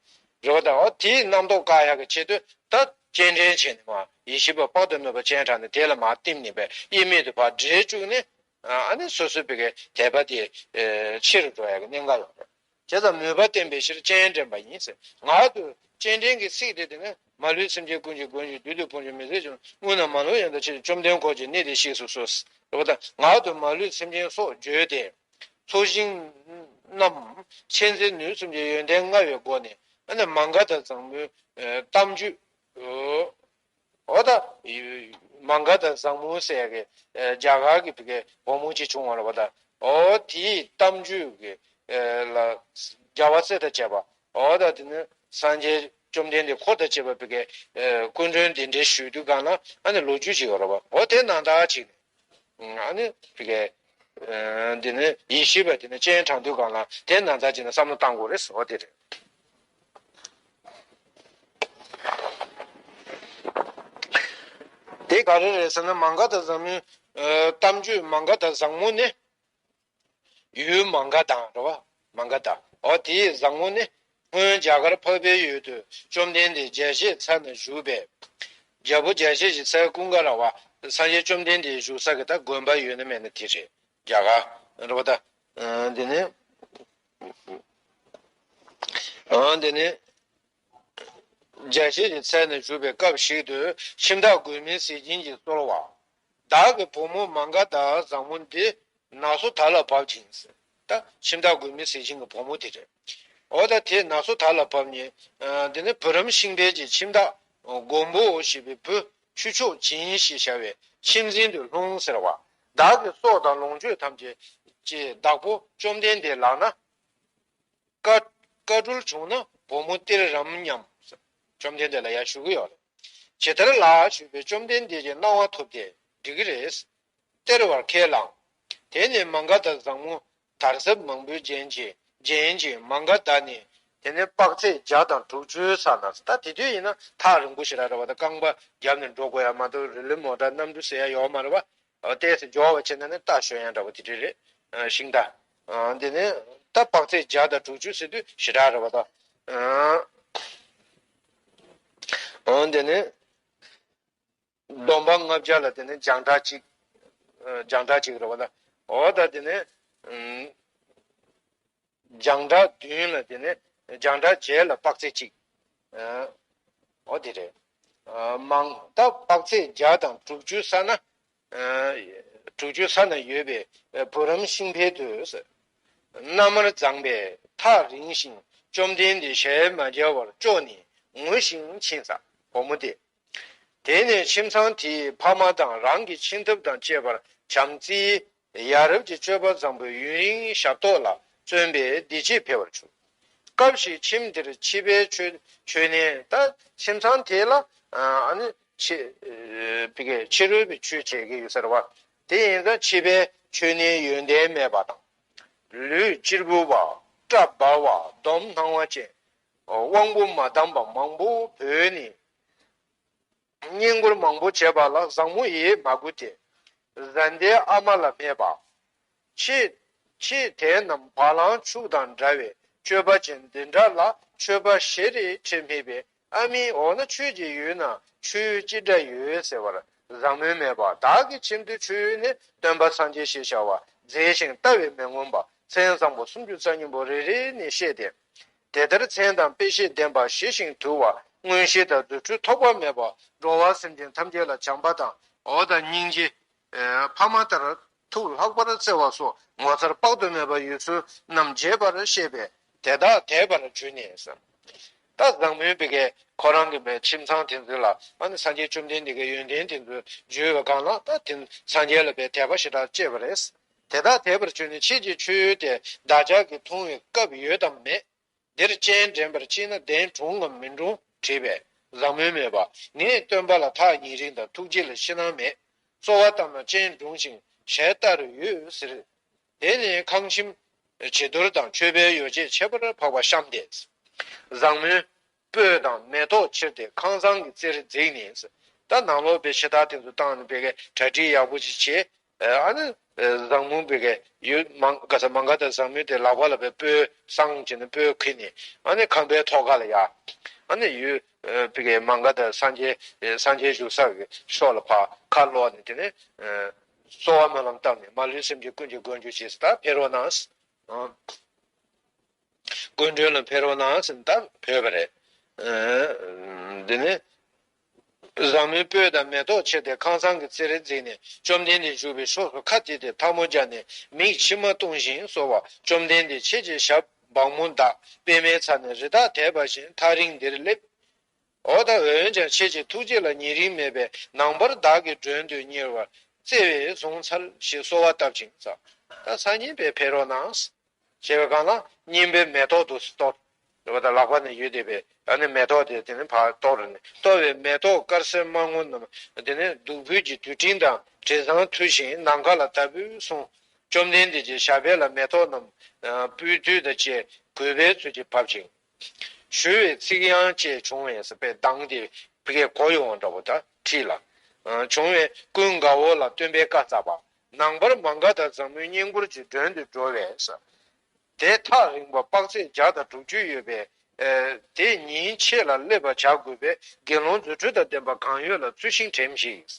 རེད་བ། ད་འོ་དེའི་རྣམ་རྟོག་བཀག་ཡག་གི་ཆེད་དུ་ད་སྤྱན་འདྲེན་བྱས་ནས་མ་ཡེ་ཤེས་པ་དཔག་ཏུ་མེད་པ་སྤྱན་དྲངས་ནས་དེ་ལ་མར་བསྟིམ་ནས་པས་དབྱེར་མེད་དུ་ཕར་འདྲེས་བཅུག་ནས་ ཨ་ནི་སོ་སོའི་བི་གའི་དད་པ་དེ་ཆེ་རུ་འགྲོ་ཡག་གི་གནད་འགག་ཡོད་རེད། བྱས་ཙང་མོས་པ་བསྟན་པའི་ཕྱིར་སྤྱན་འདྲེན་པ་ཡིན་ཟེར། ངག་ཏུ་སྤྱན་འདྲེན་གྱི་ཚིག་དེ་དེ་ནི་མ་ལུས་སེམས་ཅན་ཀུན་གྱི་མགོན་ཞིང་བདུད་དུ་ཕོངས་ཀྱང་མི་བཟད་ཅིང་། རྔུལ་རྣམས་མ་ནོར་ཡང་དག་ཕྱིར་བཅོམ་ལྡན་འཁོར་གྱི་གནས་དེར་གཤེགས་སུ་གསོལ། རེད་པ། ད་ངག་ཏུ་མ་ལུས་སེམས་ཅན་སོགས་བརྗོད་དེ། ཚོགས་ཞིང་རྣམས་མཁྱེན་བརྩེ་ནུས་གསུམ་གྱི་ཡོན་ཏན་མངའ་བའི་སྒོ་ནས། ཨ་ནི་མ་ག་དྷ་བཟང་མོའི་གཏམ་རྒྱུད། འོ་ད། མ་ག་དྷ་བཟང་མོ་ཟེར་གི་རྒྱ་གར་གྱི་བི་གའི་བུ་མོ་ཅིག་བྱུང་བ་རེད་པ། ད་འོ་དེའི་གཏམ་རྒྱུད་ཀྱི་ལ་རྒྱལ་བ་སྲས་དང་བཅས་པ། འོ་ད་དེ་ནི་སངས་རྒྱས་བཅོམ་ལྡན་འདས་འཁོར་དང་བཅས་པ་བི་གའི་སྐུ་མགྲོན་གདན་འདྲེན་ཞུ་དུས་སྒང་ལ་ཨ་ནི་ལོ་རྒྱུས་ཅིག་ཡོད་རེད་པ། འོ་དེ་ནང་ལྟར་ཅིག་ནས། ཨ་ནི་བི་གའི་འདི་ནི་ཡིད་ཆེས་པ་དེ་ནི་སྤྱན་དྲངས་དུས་སྒང་ལ་དེ་ནང་ལྟར་ཅིག་ནས་བསམ་བློ་བཏང་དགོས་རེད། འོ་དེ་རེད། དེ་ག་རེ་རེད་ཟེར་ན། མ་ག་དྷ་བཟང་མོའི་གཏམ་རྒྱུད། མ་ག་དྷ་བཟང་མོ་ནི། ཡུལ་མ་ག་དྷ་རེད་པ། མ་ག་དྷ། འོ་དེའི་བཟང་མོ་ནི། སྔོན་རྒྱ་གར་འཕགས་པའི་ཡུལ་དུ་བཅོམ་ལྡན་འདས་རྒྱལ་བྱེད་ཚལ་ན་བཞུགས་པས། རྒྱལ་པོ་རྒྱལ་བྱེད་ཀྱི་ཚལ་ཀུན་དགའ་ར་བ། སངས་རྒྱས་བཅོམ་ལྡན་འདས་བཞུགས་ས་གི་ད་དགོན་པ་ཡོད་ན་མེད་ན་དེ་རེད། རྒྱ་གར་རེད་པ། ད་འདི་ནི། འོ་འདི་ནི། རྒྱལ་བྱེད་ཀྱི་ཚལ་ན་བཞུགས་པའི་སྐབས་ཤིག་ཏུ། ཁྱིམ་བདག་མགོན་མེད་ཟས་སྦྱིན་གྱིས་གསོལ་བ། བདག་གི་བུ་མོ་མ་ག་དྷ་བཟང་མོ་འདི་ནགས་སོ་དག་ལ་བབ་ཅིང་ཟེར། ད་ཁྱིམ་བདག་མགོན་མེད་ཟས་སྦྱིན་གྱི་བུ་མོ་དེ་རེད། འོ་ད་དེ་ནགས་སོ་དག་ལ་བབ་ནས། འདི་ནི་བུ་རམ་ཤིང་འཕེལ་གྱི་ཁྱིམ་བདག་མགོན་པོ་ཞེས་པའི་བུ་ཁྱུ་མཆོག་སྦྱིན་ཞེས་བྱ་བའི་ཁྱིམ་འཛིན་དུ་ལྷུང་ཟེར་བ། བདག་གི་སྲོག་དང་ལོངས་སྤྱོད་ཐམས་ཅད་ཀྱི་བདག་པོ་བཅོམ་ལྡན་འདས་ལག་ན། བཀའ་བཀའ་གྲོལ་བྱུང་ན་བུ་མོ་སྟེར་རམ་སྙམ། བཅོམ་ལྡན་འདས་ལ་ཡར་ཞུ་གི་ཡོད་རེད། ཇི་ལྟར་ལགས་ཞུས་པས་བཅོམ་ལྡན་འདས་ཀྱི་གནང་བ་ཐོབ་སྟེ། འགྲིག་གི་རེད། སྟེར་བར་ཁས་བླངས། དེ་ནས་མ་ག་དྷ་བཟང་མོ་དར་ཟབ་མང་པོས་བརྒྱན་ཅིང་བརྒྱན་ཅིང་། མ་ག་དྷ་ནི་དེ་ནས་དཔག་ཚད་བརྒྱ་དང་དྲུག་ཅུའི་ས་ན། ད་དེ་དུས་ཡིན་ན་ཐག་རིང་པོ་ཞེ་དྲག་རེད་པ། ད་རྐང་པ་བརྒྱབ་ནས་འགྲོ་དགོས་ཡ་མ་གཏོགས་རི་ལི་མོ་ཊ་གནམ་གྲུ་ཟེར་ཡ་ཡོད་མ་རེད་པ། ཨ། ཏོག་ཙམ་མགྱོགས་པ་བྱས་ན་ནི་རྟ་ཞོན་ཡ་འདྲ་པོ་དེ་འདྲ་རེད། ཨ། ཤིང་རྟ། ཨ། འདི་ནི་ད་དཔག་ཚད་བརྒྱ་དང་དྲུག་ཅུ་ཟེར་དུས་ཞེ་དྲག་རེད་པ་ད། ཨ། འདི་ནི་སྡོམ་པ་ལྔ་བརྒྱ་ལ་དེ་ནི་སྦྱངས་ཁྲག་གཅིག་ཨ། སྦྱངས་ཁྲག་གཅིག་རེད་པ་ད། འོ་ད་དེ་ནི། ཨ། སྦྱངས་ཁྲག་བདུན་ལ་དེ་ནི་སྦྱངས་ཁྲག་བརྒྱད་ལ་དཔག་ཚད་གཅིག་ཨ། འོ་དེ་རེད། ཨ། མང་ད་དཔག་ཚད་བརྒྱ་དང་དྲུག་ཅུའི་ས་ན། ཨ། དྲུག་ཅུའི་ས་ན་ཡོད་པའི་བུ་རམ་ཤིང་འཕེལ་དུ། མནའ་མར་བརྫངས་པས་ཐག་རིང་ཞིང་བཅོམ་ལྡན་འདས་ཞལ་མ་མཇལ་བར་སྐྱོ་ནས་ངུ་ཞིང་ཕྱིན་ས། བུ་མོ་དེ། དེ་ནས་ཁྱིམ་ཚང་དེའི་ཕ་མ་དང་རང་གི་ཁྱིམ་ཐབ་དང་བཅས་པར་བྱམས་བརྩེའི་ཡ་རབས་ཀྱི་སྤྱོད་པ་བཟང་པོས་ཡུན་རིང་ཞབས་ཏོག་ལ་བརྩོན་པས་བདེ་སྐྱིད་འཕེལ་བར་གྱུར། སྐབས་ཤིག་ཁྱིམ་དེར་ཕྱི་པའི་ཆོས་ཆོས་ནན། ད་ཁྱིམ་ཚང་དེ་ལ་ཨ་ནི་ཕྱི་བི་གའི་ཕྱི་རོལ་པའི་ཆོས་བྱེད་ཀྱི་ཡོད་ས་རེད་པ། དེ་ཡིན་ཙང་ཕྱི་པའི་ཆོས་ནན་ཡོན་ཏན་མེད་པ་དང་། ལུས་གཅེར་བུ་བ། སྐྲ་འབར་བ། འདོམ་སྣང་བ་ཅན། དབང་པོ་མ་དམ་པ་མང་པོ་བོས་ནས། བསྙེན་བཀུར་མང་པོ་བྱས་པ་ལ་བཟང་མོ་ཡིས་མ་གུས་ཏེ། བཟའ་ཟླའི་ཨ་མ་ལ་སྨྲས་པ། ཁྱེད་ཁྱེད་དེ་རྣམས་བ་ལང་ཕྱུགས་དང་འདྲ་བའི་སྤྱོད་པ་ཅན་འདི་འདྲ་ལ་མཆོད་པ་བཞེས་རིགས་ཁྲིད་སྨྲས་པས། ཨ་མའི་འོ་ན་ཁྱོད་ཀྱི་ཡུལ་ན་ཆོས་ཅི་འདྲ་ཡོད་ཟེར་བར། བཟང་མོས་སྨྲས་པ། བདག་གི་ཁྱིམ་དུ་ཆོས་ནི་སྟོན་པ་སངས་རྒྱས་ཞེས་བྱ་བ་མཛེས་ཤིང་ལྟ་བས་མི་ངོམས་པ་མཚན་བཟང་པོ་སུམ་ཅུ་རྩ་གཉིས་པོ་རེ་རེ་ནས་བཤད་དེ། དེ་ལྟར་མཚན་དང་དཔེ་བྱད་ལྡན་པ་ཞི་ཞིང་དུལ་བ། མངོན་ཤེས་དང་རྫུ་འཕྲུལ་ཐོགས་པ་མེད་པ། འགྲོ་བ་སེམས་ཅན་ཐམས་ཅད་ལ་བྱམས་པ་དང་། འོ་ད་སྙིང་རྗེ། ཨ། ཕ་མ་ལྟར་ཐུགས་ལྷག་པར་བརྩེ་བ་སོགས་ངོ་མཚར་དཔག་ཏུ་མེད་པ་ཡོད་ཚུལ་རྣམས་རྒྱས་པར་བཤད་པས། དེ་དག་དད་པར་གྱུར་ནས་ཟེར། ད་བཟང་མོའི་བི་གའི་ཁོ་རང་གི་བའི་ཁྱིམ་ཚང་དེ་ཚོ་ལ་ཨ་ནི་སངས་རྒྱས་བཅོམ་ལྡན་འདས་ཀྱི་ཡོན་ཏན་དེ་ཚོ་བརྗོད་པའི་སྒང་ལ། ད་དེ་སངས་རྒྱས་ལ་བའི་དད་པ་ཞེ་དྲག་སྐྱེས་པ་རེད། དེ་དག་དད་པར་གྱུར་ནས། ཁྱེད་ཀྱིས་ཆོས་དེ་བདག་ཅག་གིས་མཐོང་བའི་སྐབས་ཡོད་དམ་མེད། འདིར་སྤྱན་འདྲེན་པར་མཆིས་ན་གདན་དྲོངས་ངམ་མི་དྲོངས་དྲིས་པས། བཟང་མོས་སྨྲས་པ། ངས་སྟོན་པ་ལ་ཐག་ཉེ་རིང་དང་ཐུགས་རྗེ་ལ་ཕྱི་ནང་མེད། གསོལ་བ་བཏབ་ན་སྤྱན་དྲོངས་ཤིང་ཞལ་ལྟ་རུ་ཡོད་ཟེར། དེ་ནས་ཁང་ཁྱིམ་བྱི་དོར་དང་མཆོད་པའི་ཡོ་བྱད་ཁྱད་པར་འཕགས་པ་བཤམས་ཏེ། བཟང་མོས་སྤོས་དང་མེ་ཏོག་ཕྱིར་ཏེ་ཁང་བཟང་གི་རྩེར་འཛེགས་ནས། ད་ནང་ལོགས་པའི་ཕྱི་ཐག་དེ་ཚོ་བཏང་ནས་བི་གའི་གྲ་སྒྲིག་ཡག་པོ་ཅིག་བྱས། ཨ་ནི་བཟང་མོ་བི་གའི་ཡུལ་མང་ག་ས་མང་ག་དང་བཟང་མོའི་དེ་ལག་པ་ལ་བའི་སྤོས་བསང་བྱས་ནས་སྤོས་ཁུར་ནས། ཨ་ནི་ཁང་པའི་ཐོག་ཁ་ལ་ཡ། ཨ་ནི་ཡུལ་བི་གའི་མང་ག་དང་སངས་རྒྱས་སངས་རྒྱས་བཞུགས་ས་གི་ཕྱོགས་ལ་ཕར་ཁ་ལོག་ནས། དེ་ནས་ གསོལ་བ་སྨོན་ལམ་བཏབ་ནས་མ་ལུས་སེམས་ཅན་ཀུན་གྱི་མགོན་གྱུར་ཅིག་ཟེར། ད་ཕེབས་རོགས་གནང་། ཨ། སྐུ་མགྲོན་ལ་ཕེབས་རོགས་གནང་ཟེར་ནས་ད་བོས་པ་རེད། ཨ། འདི་ནི། བཟང་མོའི་སྤོས་དང་མེ་ཏོག་ཕྱེ་སྟེ་ཁང་བཟང་གི་རྩེ་རེ་འཛེགས་ནས་བཅོམ་ལྡན་འདས་བཞུགས་པའི་ཕྱོགས་སུ་ཁ་གཏད་དེ་ཐལ་མོ་སྦྱར་ནས་མིག་མཆི་མ་བཏུང་ཞིང་གསོལ་བ། བཅོམ་ལྡན་འདས་ཁྱེད་ཀྱི་ཞབས་སྦང་མོ་འདག་པད་མའི་ཚལ་ནས་རི་དྭགས་དེད་པ་བཞིན་ཐག་རིང་འདིར་སླེབས། འོ་ད་འོན་ཀྱང་ཁྱེད་ཀྱི་ཐུགས་རྗེ་ལ་ཉེ་རིང་མེད་པས་ནངས་པར་བདག་གི་མགྲོན་དུ་གཉེར་བར་བརྩེ་བས་བཟུང་འཚལ་ཞེས་གསོལ་བ་བཏབ་ཅིང་ཟེར། ད་སང་ཉིན་དཔེ་ཕེབས་རོགས་གནང་། ཞེས་པའི་སྒང་ལ་སྙིམ་པའི་མེ་ཏོག་ཏུ་གཏོར། རེད་པ། ད་ལག་པ་ནས་ཡོད་བསྡད་པའི་ཨ་ནི་མེ་ཏོག་དེ་དེ་ནི་ཕར་གཏོར་ནས། གཏོར་བའི་མེ་ཏོག་དཀར་སེར་དམར་སྔོ་རྣམས་དེ་ནི་བདུག་སྤོས་ཀྱི་དུད་སྤྲིན་དང་དྲི་བཟང་འཐུལ་ཞིང་ནམ་མཁའ་ལ་དལ་བུས་སོང་། བཅོམ་ལྡན་འདས་ཀྱི་ཞབས་པད་ལ་མེ་ཏོག་རྣམས་སྤོས་དུད་དང་བཅས་གུས་པའི་ཚུལ་གྱིས་བབས་ཅིང་། ཞུ་བའི་ཚིག་དབྱངས་བཅས་བྱུང་བས་ཟེར་བའི་གདངས་དེ་ཕ་གིར་གོ་ཡོང་བ་འདྲ་པོ། ད་ཁྲིད་ལ། ཨ། བྱུང་བས་ཀུན་དགའ་བོ་ལ་སྟོན་པའི་བཀའ་སྩལ་པ། ནངས་པར་མ་ག་དྷ་བཟང་མོའི་བསྙེན་བཀུར་གྱི་མགྲོན་དུ་འགྲོ་བས་ཟེར། དེ་ཐག་རིང་པོ་དཔག་ཚད་བརྒྱ་དང་དྲུག་ཅུ་ཡོད་པས། ཨ། དེ་ཉིན་ཕྱེད་ལ་སླེབས་པར་བྱ་དགོས་པས་དགེ་སློང་རྫུ་འཕྲུལ་དང་ལྡན་པ་གང་ཡོད་ལ་ཚུལ་ཤིང་དྲན་ཞིག།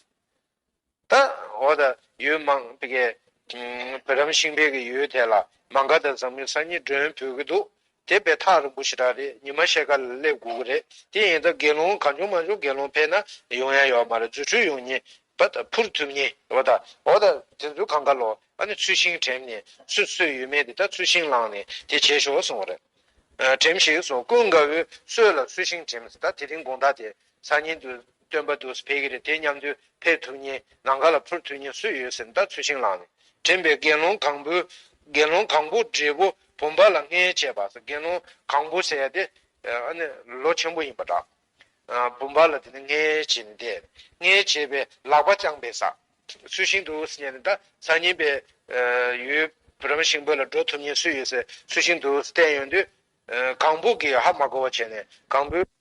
ད་འོ་ད་ཡུལ་མང་པོ་གི། ཨ། བུ་རམ་ཤིང་འཕེལ་གྱི་ཡུལ་དེ་ལ་མ་ག་དྷ་བཟང་མོའི་སང་ཉིན་མགྲོན་ཕུལ་གྱི་འདུག། དེ་དཔེ་ཐག་རིང་པོ་ཞེ་དྲག་རེད། ཉི་མ་ཕྱེད་ཀ་ལ་སླེབས་དགོས་ཀྱི་རེད། དེ་ཡིན་ད་དགེ་སློང་གང་བྱུང་མང་བྱུང་དགེ་སློང་ཕེབས་ན་ཡོང་ཡ་ཡོད་མ་རེད། རྫུ་འཕྲུལ་ཡོང་མཁན་པ་ད་འཕུར་ཐུབ་མཁན། འོ་ད། འོ་ད་དེ་ཚོ་གང་ག་ལོ། ཨ་ནི་ཚུལ་ཤིང་དྲན་ནས་སུ་སུ་ཡོད་མེད་དེ་ད་ཚུལ་ཤིང་བླངས་ནས་དེ་བྱེད་ཤོག་གསུངས་པ་རེད། ཨ། དྲན་ཞིག་གསུངས། ཀུན་དགའ་བོས་སྲོད་ལ་ཚུལ་ཤིང་དྲན་ཟེར། ད་དེ་རིང་དགོང་དག་དེ་སང་ཉིན་དུ་སྟོན་པ་འདུག་སེ་ཕེབས་ཀྱི་རེད། དེ་མཉམ་དུ་ཕེབས་ཐུབ་མཁན་ནམ་མཁའ་ལ་འཕུར་ཐུབ་མཁན་སུ་ཡོད་ཟེར་ནས་ད་ཚུལ་ཤིང་བླངས་ནས་དྲན་པས། དགེ་སློང་གང་པོའི། དགེ་སློང་གང་པོ་བགྲེས་པོ་བུམ་པ་ལ་མངལ་བྱས་པ་ཟེར། དགེ་སློང་གང་པོ་ཟེར་ཡ་དེ་ཨ་ནི་ལོ་ཆེན་པོ་ཡིན་པ་འདྲ། ཨ། བུམ་པ་ལ་དེ་ནི་མངལ་བྱས་ནས་བསྡད། མངལ་བྱས་པས་ལག་པ་བརྐྱངས་པས་ཟེར། ཚུལ་ཤིང་འདུག་ཟེར་ནས་ད་སང་ཉིན་པའི། ཨ། ཡུལ་བུ་རམ་ཤིང་འཕེལ་ལ་འགྲོ་ཐུབ་མཁན་སུ་ཡོད་ཟེར་ཚུལ་ཤིང་འདུག་ཟེར་བསྟན་ཡོང་དུས། ཨ། གང་པོ་གིས་ཧ་མ་གོ་བ་བྱས་ནས་གང་པོའི་